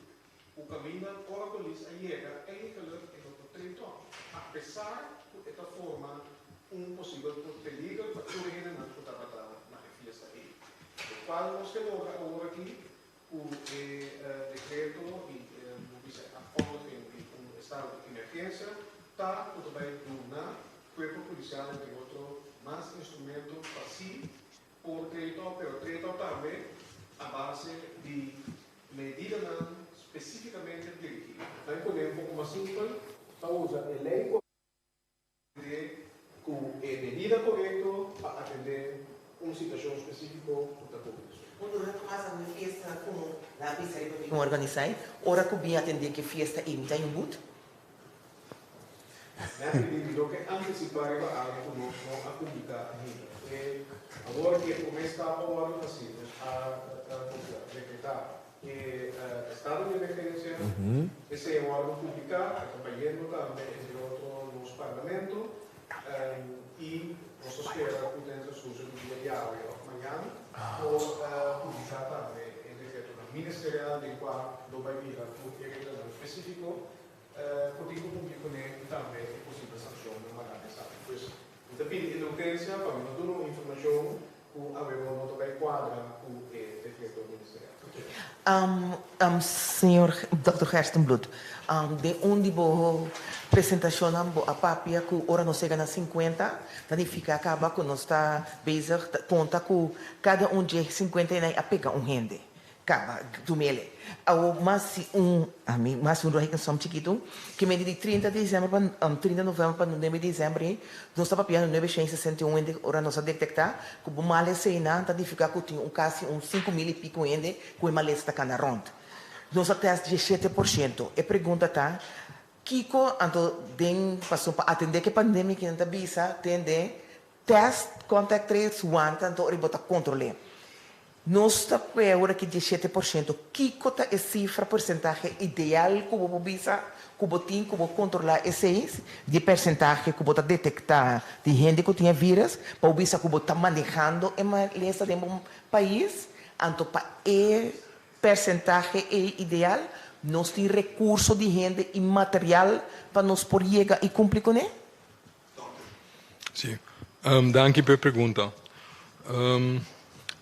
ku kaminda ora polis a yega eigenlik e no por train tòg apesar ku e ta forma un posibel peliger pa tur e hendenan ku tabata na e fiesta ei. Lokual nos ke logra awor aki ku e dekreto i bo bisa e afkondiging di un estado di emergensia ta ku ta bai duna kuerpo polisial entre otro mas instrumento pa si por treto pero treto tambe a base di medidanan spesífikamente dirigí. Ta pone un poko mas simpel, ta usa e lei Atendé ku e medida korekto pa atendé un situashon spesífiko ku ta komersio. Un rato mas a mi fiesta ku nan a bisa riba mi ku organisá e ora ku bin atendé ku e fiesta ei mi ta un but. Mi a pidi mi lo ke antisipá riba algu ku nos no a publiká ainda. E awor ku e promé stap a wòrdu hasí, nos a dekretá E estado di emergencia, esey a wordo publica, e ta bayendo tambe entre otro nos Parlamento y nos ta spera cu den transcurso di dia di awe of mañan por publica tambe e decreto. ministerial den kua lo bai mira tur e reglanan spesífiko ku tin ku kumpli kuné i tambe e posibel sanshonnan mará na esaki. Pues, mi ta pidi indulgensia pa mi no duna un informashon ku awe bo no ta bai kuadra ku e dekreto ministerial. Señor Dòkter Gerstenbluth, den un di bo presentashonnan bo a papia ku ora nos yega na sinkuenta ta nifiká kaba ku nos ta bezig ta konta ku kada un dje sinkuenta i nai a pega un hende. Kaba, tumele. Awor mas si un, ami mas un rekensom chikitu, ke mende di 30 di desèmber pa 30 novèmber pa 9 di desèmber ei, nos ta papia na 961 hende ora nos a detektá ku bo mal eseinan ta nifiká ku tin un kasi un 5000 i piko hende ku e malesa ta kana rònt. Nos a tèst 17%. E pregunta ta, kiko anto den paso pa atendé ku e pandemia kinan ta bisa tende Test, contact trace, wanta anto ora bo ta control'é. Nos ta p'e ora ki 17%. Kico ta e cifra, porcentahe ideal cu bo por bisa cu bo tin cu bo controla esei di e percentahe cu bo ta detecta di hende cu tin e virus pa bo bisa cu bo ta manehando e malesa den bo pais? Anto pa e percentahe ei ideal nos tin recurso di hende y material pa nos por yega y cumpli cun'é? Sí. Danki pa e pregunta.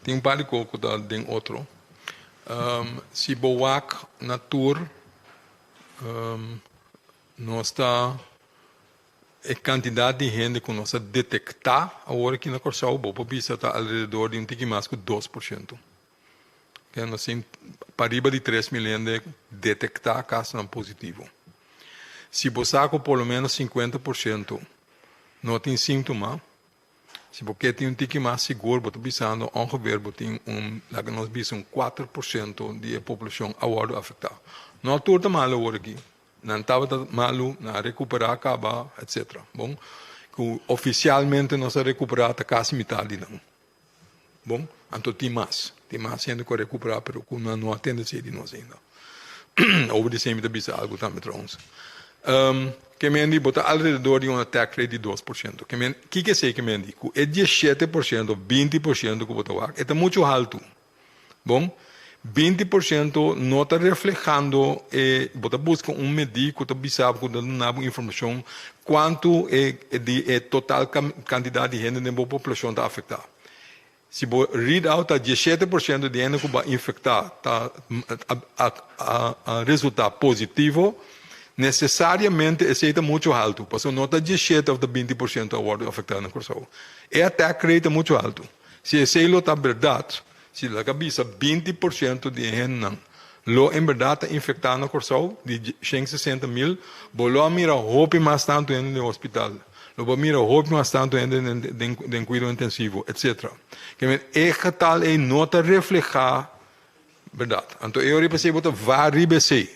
Tin un par di kos ku ta den otro. Si bo wak na tur, nos ta e kantidat di hende ku nos a detektá awor aki na Kòrsou, bo por bisa ta alrededor di un tiki mas ku 2%. Nos tin pariba di 3000 hende detektá kasonan positivo. Si bo sa ku por lo menos 50% no tin síntoma, si bo ke tin un tiki mas sigur, bo ta bisando ongeveer bo tin un, laga nos bisa un 4% di e poblashon a wòrdu afektá. No tur ta malu awor aki. Nan tabata malu, nan a rekuperá kaba, etsetera. Bon, ku ofisialmente nos a rekuperá ta kasi mitar di nan. Bon, anto tin mas. Tin mas hende ku a rekuperá pero ku nan no a tende esei di nos ainda. Over di esei mi ta bisa algu tambe trouwens. Ke men di bo ta alrededor di un attack rate di 2%. Ke men, kiko esei ke men di? Ku e 17% of 20% ku bo ta wak, e ta muchu haltu. Bon, 20% no ta reflehando e, bo ta buska un medí ku ta bisa bo, ku ta duna bo informashon kuantu e di e total kantidat di hende den bo poblashon ta afektá. Si bo read out ta 17% di hende ku bo a infektá ta a resultá positivo, nesesariamente esei ta muchu haltu, pasobra no ta 17 òf ta 20% a wòrdu afektá na Kòrsou. E attack rate ta muchu haltu. Si esei lo ta bèrdat, si laga bisa 20% di e hendenan lo en bèrdat ta infektá na Kòrsou, di 160 mil, bo lo a mira hopi mas tantu hende den hospital, lo bo a mira hopi mas tantu hende den kuido intensivo, etsetera. Ke men e getal ei no ta reflehá bèrdat. Anto e ora ei p'esei bo ta va riba esei,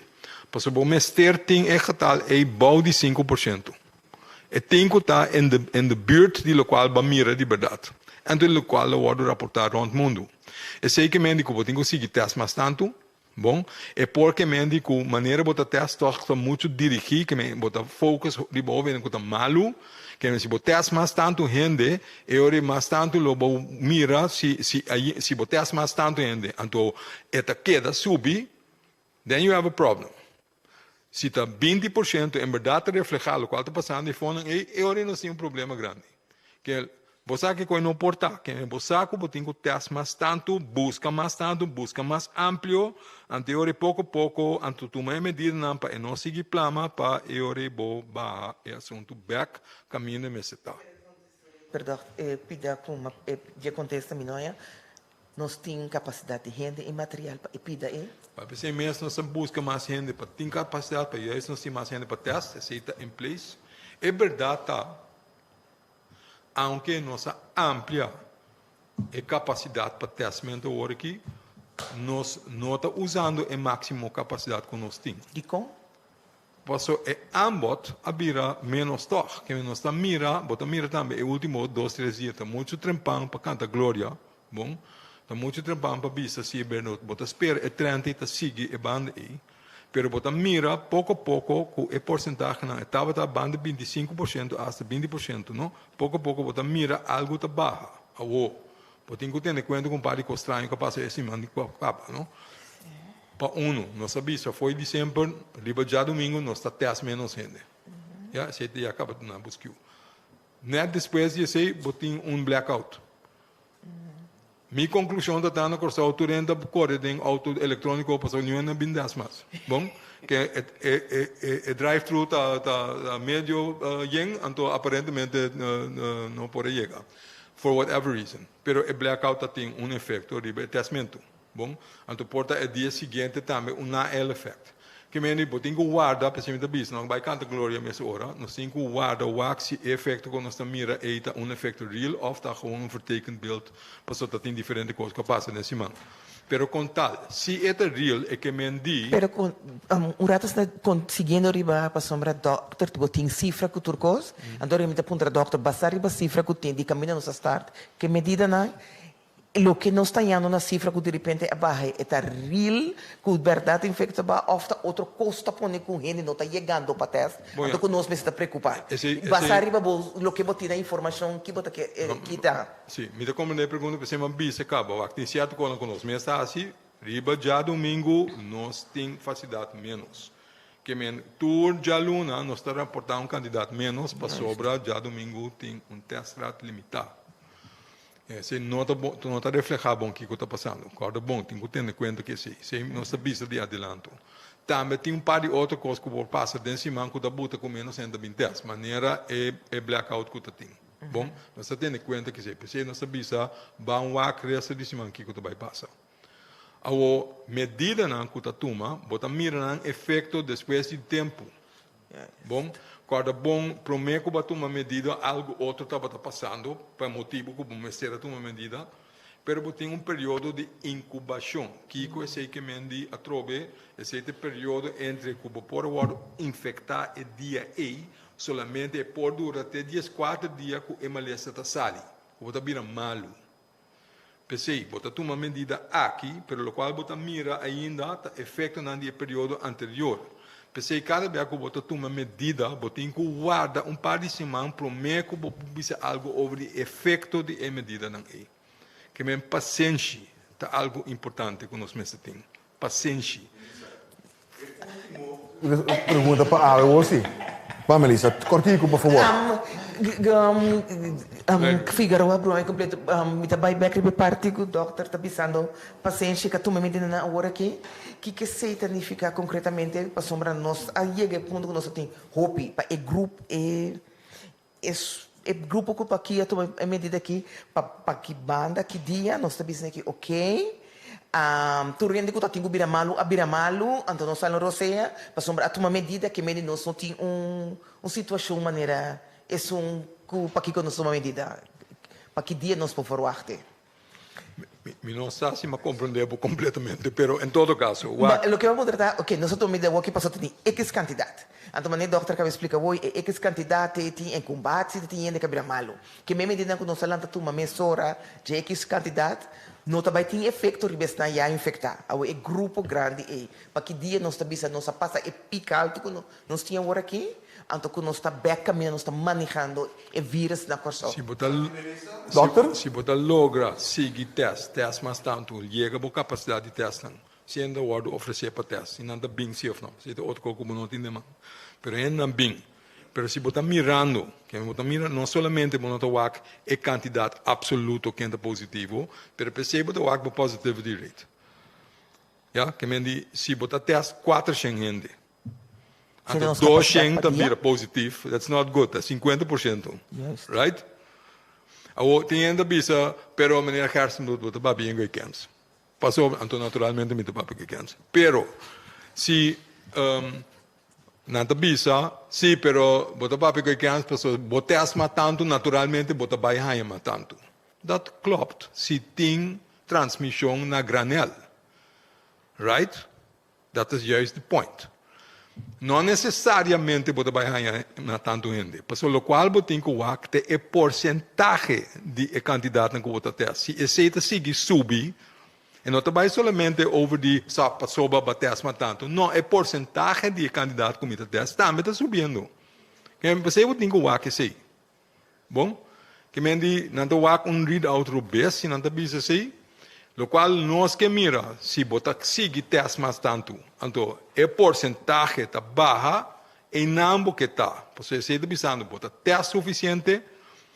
pasobra bo mester tin e getal ei bou di 5%. E tin ku ta in de buurt di lokual bo a mira di bèrdat. Anto di lokual lo wòrdu raportá rònt mundu. Esei ke men di ku bo tin ku sigui tèst mas tantu. Bon, e por ke men di ku manera bo ta tèst tòg ta muchu dirigí, ke men bo ta focus riba hopi ku ta malu. Ke men si bo tèst mas tantu hende, e ora ei mas tantu lo bo mira si si si bo tèst mas tantu hende, anto e ta keda subi, then you have a problem. Si ta 20% en bèrdat ta reflehá lokual ta pasando e fonan ei, e ora ei nos tin un problema grandi. Ke bo sa ke koi no por ta, ke bo sa ku bo tin ku tèst mas tantu, buska mas tantu, buska mas amplio, anto e ora ei poko poko anto tuma e medidanan pa e no sigui plama pa e ora ei bo baha e asuntu bèk kaminda e mester ta. Perdon, e pida ku e dje kontesta mi no ya. Nos tin kapasidat di hende i material pa e pida ei. Pa p'esei mes nos ta buska mas hende pa tin kapasidat, pa juist nos tin mas hende pa tèst, esei ta in place. E bèrdat ta, aunke nos a amplia e kapasidat pa tèstmentu awor aki, nos no ta usando e máksimo kapasidat ku nos tin. Dikon? Paso e aanbod a bira ménos tòg. Ke nos ta mira, bo ta mira tambe e último dos, tres dia ta muchu trempan pa kanta gloria, bon, ta muchu trempan pa bisa si e berdad, bo ta spera e trend ei ta sigui e banda ei, pero bo ta mira poko poko ku e porsentahenan e tabata banda 25% asta 20%, no, poko poko bo ta mira algu ta baha. Awo, bo tin ku tene kuenta ku un par di kos straño ku a pasa e siman di kaba, no. Pa unu, nos a bisa fo'i december riba djadumingu nos ta test menos hende. Ya, esei ta ya kaba na buskiu. Net despues di esei bo tin un blackout. Mi konklushon ta ta na Kòrsou tur hende ta kore den outo elektróniko pasobra niun hende no bin des mas. Bon, ke e e e e drive thru ta ta medio yen anto aparentemente no por a yega for whatever reason. Pero e blackout ta tin un efekto riba e tèstmentu. Bon, anto por ta e dia siguiente tambe un na-el effect. Ke mende bo tin ku warda, p'esei mi ta bisa, no bai kanta gloria mes ora, nos tin ku warda wak si e efekto ku nos ta mira ei ta un efekto real òf ta gewoon un vertekend beeld, pasobra ta tin diferente kos ku a pasa den siman. Pero kon tal, si e ta real e ke men di. Pero kon, un rato asina kon siguiendo riba pasobra dòkter bo tin sifra ku tur kos, anto mi ta puntra dòkter basá riba sifra ku tin di kaminda nos a start, ke medidanan Loke nos ta yando na sifra ku direpente a baha e ta real ku bèrdat infekto a baha òf ta otro kos ta pone ku hende no ta yegando pa tèst? Anto ku nos mester ta preokupá. Basá riba bo loke bo tin na informashon ki bo ta ke kita? Sí, mi ta komprendé e pregunta p'esei mi a bisa kaba. Wak tin sierto kosnan ku nos mes ta hasi. Riba djadumingu nos tin fasilidat ménos. Ke men tur djaluna nos ta raportá un kantidat ménos pasobra djadumingu tin un tèstrat limitá. Esei no ta bon, no ta reflehá bon kiko ta pasando. Kòrda bon, tin ku tene kuenta ku esei. Esei nos ta bisa di adelanto. Tambe tin un par di otro kos ku por pasa den siman ku ta buta ku ménos hende ta bin tèst, manera e e blackout ku ta tin. Bon, nos ta tene kuenta ku esei. P'esei nos ta bisa ban wak resto di siman kiko ta bai pasa. Awor, medidanan ku ta tuma, bo ta mira nan efekto despues di tempu. Bon, kòrda bon, promé ku bo a tuma medida algu otro tabata pasando pa e motibu ku bo mester a tuma medida, pero bo tin un periodo di inkubashon. Kiko esei ke men di atrobe? Esei ta e periodo entre ku bo por a wòrdu infektá e dia ei, solamente e por dura te dieskuater dia ku e malesa ta sali, ku bo ta bira malu. P'esei, bo ta tuma medida aki, pero lokual bo ta mira ainda ta efektonan di e periodo anterior. P'esei, kada bia ku bo ta tuma medida, bo tin ku warda un par di siman promé ku bo por bisa algu over di efekto di e medidanan ei. Ke men pasenshi ta algu importante ku nos mester tin. Pasenshi. Pregunta pa awe wor si. Ba Melissa, kortiku por fabor. Figueroa Bruin completo mi ta bai bek riba e parti ku dokter ta bisando pasenshi ka tuma medidanan awor aki. Kiko esei ta nifiká konkretamente? Pasobra nos a yega e punto ku nos a tin hopi pa e grup e e grupo ku paki a tuma e medida aki pa pa ki banda ki dia nos ta bisa aki ok tur hende ku ta tin ku bira malu a bira malu anto nos a lo rosea pasobra a tuma medida ke mende nos no tin un un situashon manera esun ku pakiko nos tuma medida pa ki dia nos por forwakte. Mi no sa si mi a comprende bo completamente, pero en todo caso, wak. Loke mi a puntra ta, ok, nos a tuma medida awor ki pasobra tin X cantidad. Anto manera dokter a caba explica awor, e X cantidad te tin en combate si ta tin hende cu a bira malo. Ke me medidanan cu nos a lanta tuma mesora dje X cantidad no ta bay tin efecto riba esnan ya infecta. Awor e grupo grandi ey, pa ki dia nos ta bisa nos a pasa e pic alto cu nos tin awor aki, anto ku nos ta bèk kaminda nos ta manehando e vírus na Kòrsou. Si bo ta Dòkter? Si bo ta logra sigui tèst, tèst mas tantu, yega bo kapasidat di tèstnan, si hende ta wòrdu ofresé pa tèst, si nan ta bin si òf no, si ta otro kos ku bo no tin den man. Pero hendenan bin. Pero si bo ta mirando, ke bo ta mira no solamente bo no ta wak e kantidat apsoluto ken ta positivo, pero p'esei bo ta wak bo positivity rate. Ya, ke men di si bo ta tèst kuatershen hende, Anto 200 ta bira positief, that's not good, ta 50%. Right? Awo, tin hende ta bisa, pero meneer Gerstenbluth, bo ta papia yen ku e kens. Pasobra, anto naturalmente mi ta papia ku e kens. Pero, si um, nan ta bisa, si, pero bo ta papia ku e kens, pasobra bo test mas tantu, naturalmente bo ta bai haña mas tantu. Dat klopt, si tin transmishon na granel. Right? Dat is juist de point. No necesariamente bo ta bai haña na tantu hende, pasobra lokual bo tin ku wak ta e porsentahe di e kantidatnan ku bo ta tèst. Si esei ta sigui subi, e no ta bai solamente over di sa pasobra bo a tèst mas tantu. No, e porsentahe di e kantidat ku mi ta tèst tambe ta subiendo. P'esei bo tin ku wak esei. Bon, ke men di nan ta wak un read out robes si nan ta bisa esei. Lokual nos ke mira si bo ta sigui tèst mas tantu, anto e porsentahe ta baha, einan bo ke ta. Pasobra esei ta bisando bo ta tèst sufisiente,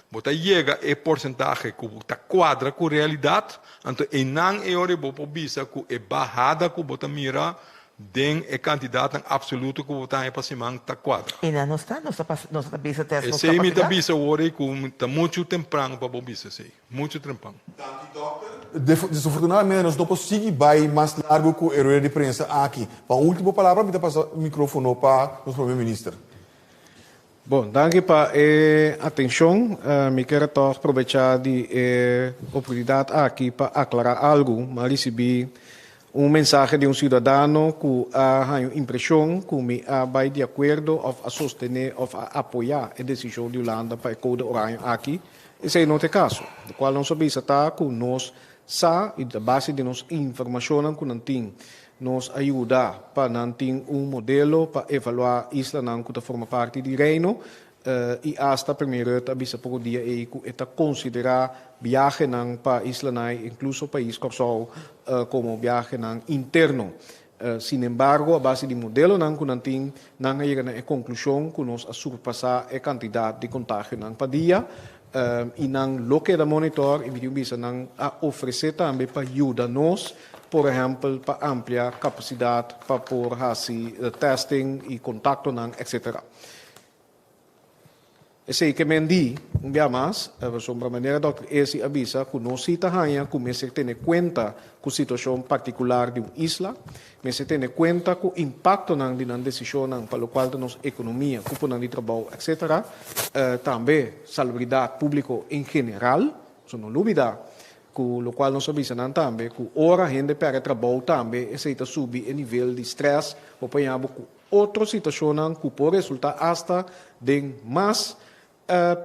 bo ta yega e porsentahe ku ta kuadra ku realidat, anto einan e ora bo por bisa ku e bahada ku bo ta mira den e kantidatnan apsoluto ku bo ta haña pa siman ta kuadra. Einan nos ta, nos ta pasa, nos ta bisa tèst nos Esei mi ta kapasidat. bisa awor ei ku ta muchu tempran pa bo bisa esei. Muchu trempan. Danki dòkter. Desafortunadamente nos no por sigui bai mas largu ku e rueda di prensa aki. Pa un ultimo palabra mi ta pasa microfono pa nos prome minister. Bon, danki pa e atencion. Mi kier a tog probecha di e oportunidad aki pa aclara algu. Mi a ricibi un mensahe di un ciudadano cu a haña un impresion cu mi a bai di acuerdo of a sostene of a apoya e decision di Hulanda pa e code oranje aki. Esei no ta e kaso. Lokual nos a bisa ta ku nos sa i a base di nos informashonnan ku nan tin, nos a yuda pa nan tin un modelo pa evaluá islanan ku ta forma parti di Reino i asta Premier Rutte a bisa poko dia ei ku e ta konsiderá biahenan pa islanan i inkluso pais Kòrsou komo biahenan interno. Sinembargo, a base di modelonan ku nan tin, nan a yega na e konklushon ku nos a surpasá e kantidat di kontagionan pa dia i nan lo keda monitor i mi tin bisa nan a ofresé tambe pa yuda nos, por ehèmpel pa amplia kapasidat pa por hasi testing i kontaktonan etsetera. Esei ke men di, un bia mas, pasobra manera dòkter Esi a bisa ku nos si ta haña ku mester tene kuenta ku situashon partikular di un isla, mester tene kuenta ku impaktonan di nan desishonnan pa lokual ta nos ekonomia, kuponan di trabou, etsetera, tambe salubridat públiko en general, pasobra no lubida ku lokual nos a bisa nan tambe ku ora hende pèrdè trabou tambe esei ta subi e nivel di strès, bo por haña bo ku Otro situacionnan cu por resulta hasta den mas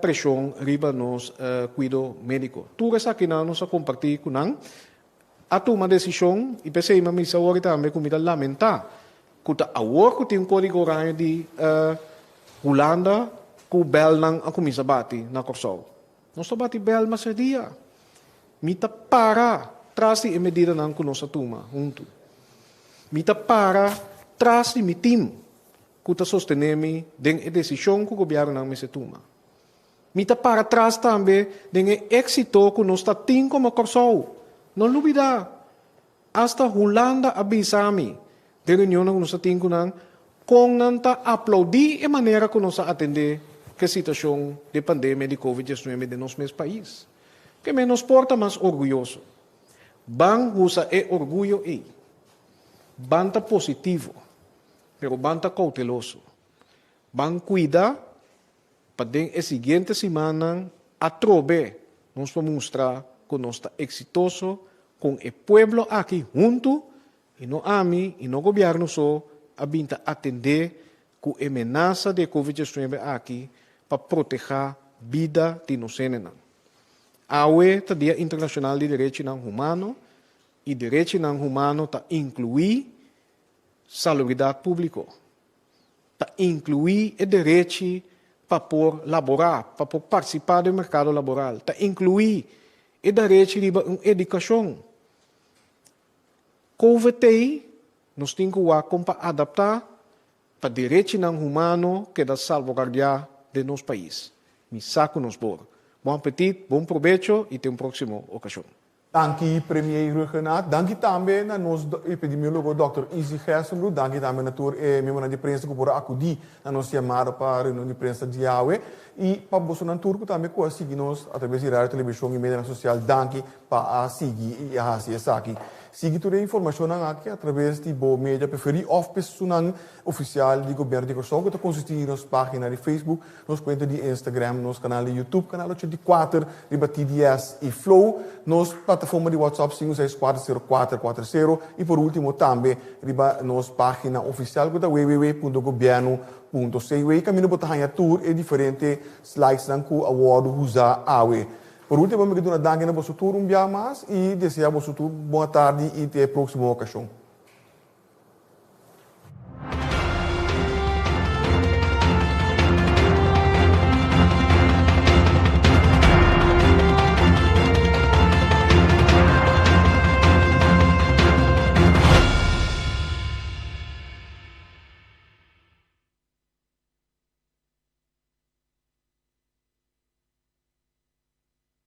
presion riba nos cuido medico. Tur esakinan nos a comparti cu nan, a tuma decision y p'esey mi a misa awor tambe cu mi ta lamenta cu ta awor cu tin un codigo oranje di Hulanda cu belnan a cuminsa bati na Corsou. Nos ta bati bel mas dia. Mi ta para tras di e medidanan ku nos a tuma huntu. Mi ta para tras di mi tim ku ta sostené mi den e desishon ku gobièrnunan mester tuma. Mi ta para tras tambe den e éksito ku nos ta tin komo Kòrsou. No lubidá, asta Hulanda a bisa mi den reunionnan ku nos a tin ku nan kon nan ta aploudí e manera ku nos a atendé ku e situashon di pandemia di Covid 19 den nos mes pais. Ke men nos por ta mas orguyoso. Ban usa e orguyo ei. Ban ta positivo, pero ban ta kouteloso. Ban kuida pa den e siguiente simannan atrobe nos por mustra ku nos ta eksitoso kon e pueblo aki huntu i no ami i no gobièrnu so a bin ta atendé ku e menasa di e Covid 19 aki pa protehá bida di nos hendenan. Awe ta Dia Internashonal di Derechinan Humano i derechinan humano ta inkluí salubridat públiko, ta inkluí e derechi pa por laborá, pa por partisipá den merkado laboral, ta inkluí e derechi riba un edukashon. Covid t'ei, nos tin ku wak kon pa adaptá pa derechinan humano keda salvaguardiá den nos pais. Mi sa ku nos por. Bon apetit, bon probecho i te un próksimo okashon. Danki Premier Rhuggenaath. Danki tambe na nos epidemiólogo dòkter Izzy Gerstenbluth. Danki tambe na tur e miembronan di prensa ku por a akudí na nos yamada pa reunion di prensa djawe. I pa bosonan tur ku tambe ku a sigui nos atraves di radio, televishon i medianan sosial, danki pa a sigui i a hasi esaki. Sigui tur e informashonnan aki atraves di bo media preferí òf pesunan ofisial di Gobièrnu di Kòrsou ku ta konsistí di nos página di Facebook, nos kuenta di Instagram, nos kanal di YouTube, Kanal 84 riba TDS i Flow, nos plataforma di WhatsApp 5640440 i por último tambe riba nos página ofisial ku ta www.gobièrnu.cw kaminda bo ta haña tur e diferente slidesnan ku a wòrdu usá awe. Por último mi ke duna danki na boso tur un bia mas i desea boso tur bon atardi i te e próksimo okashon.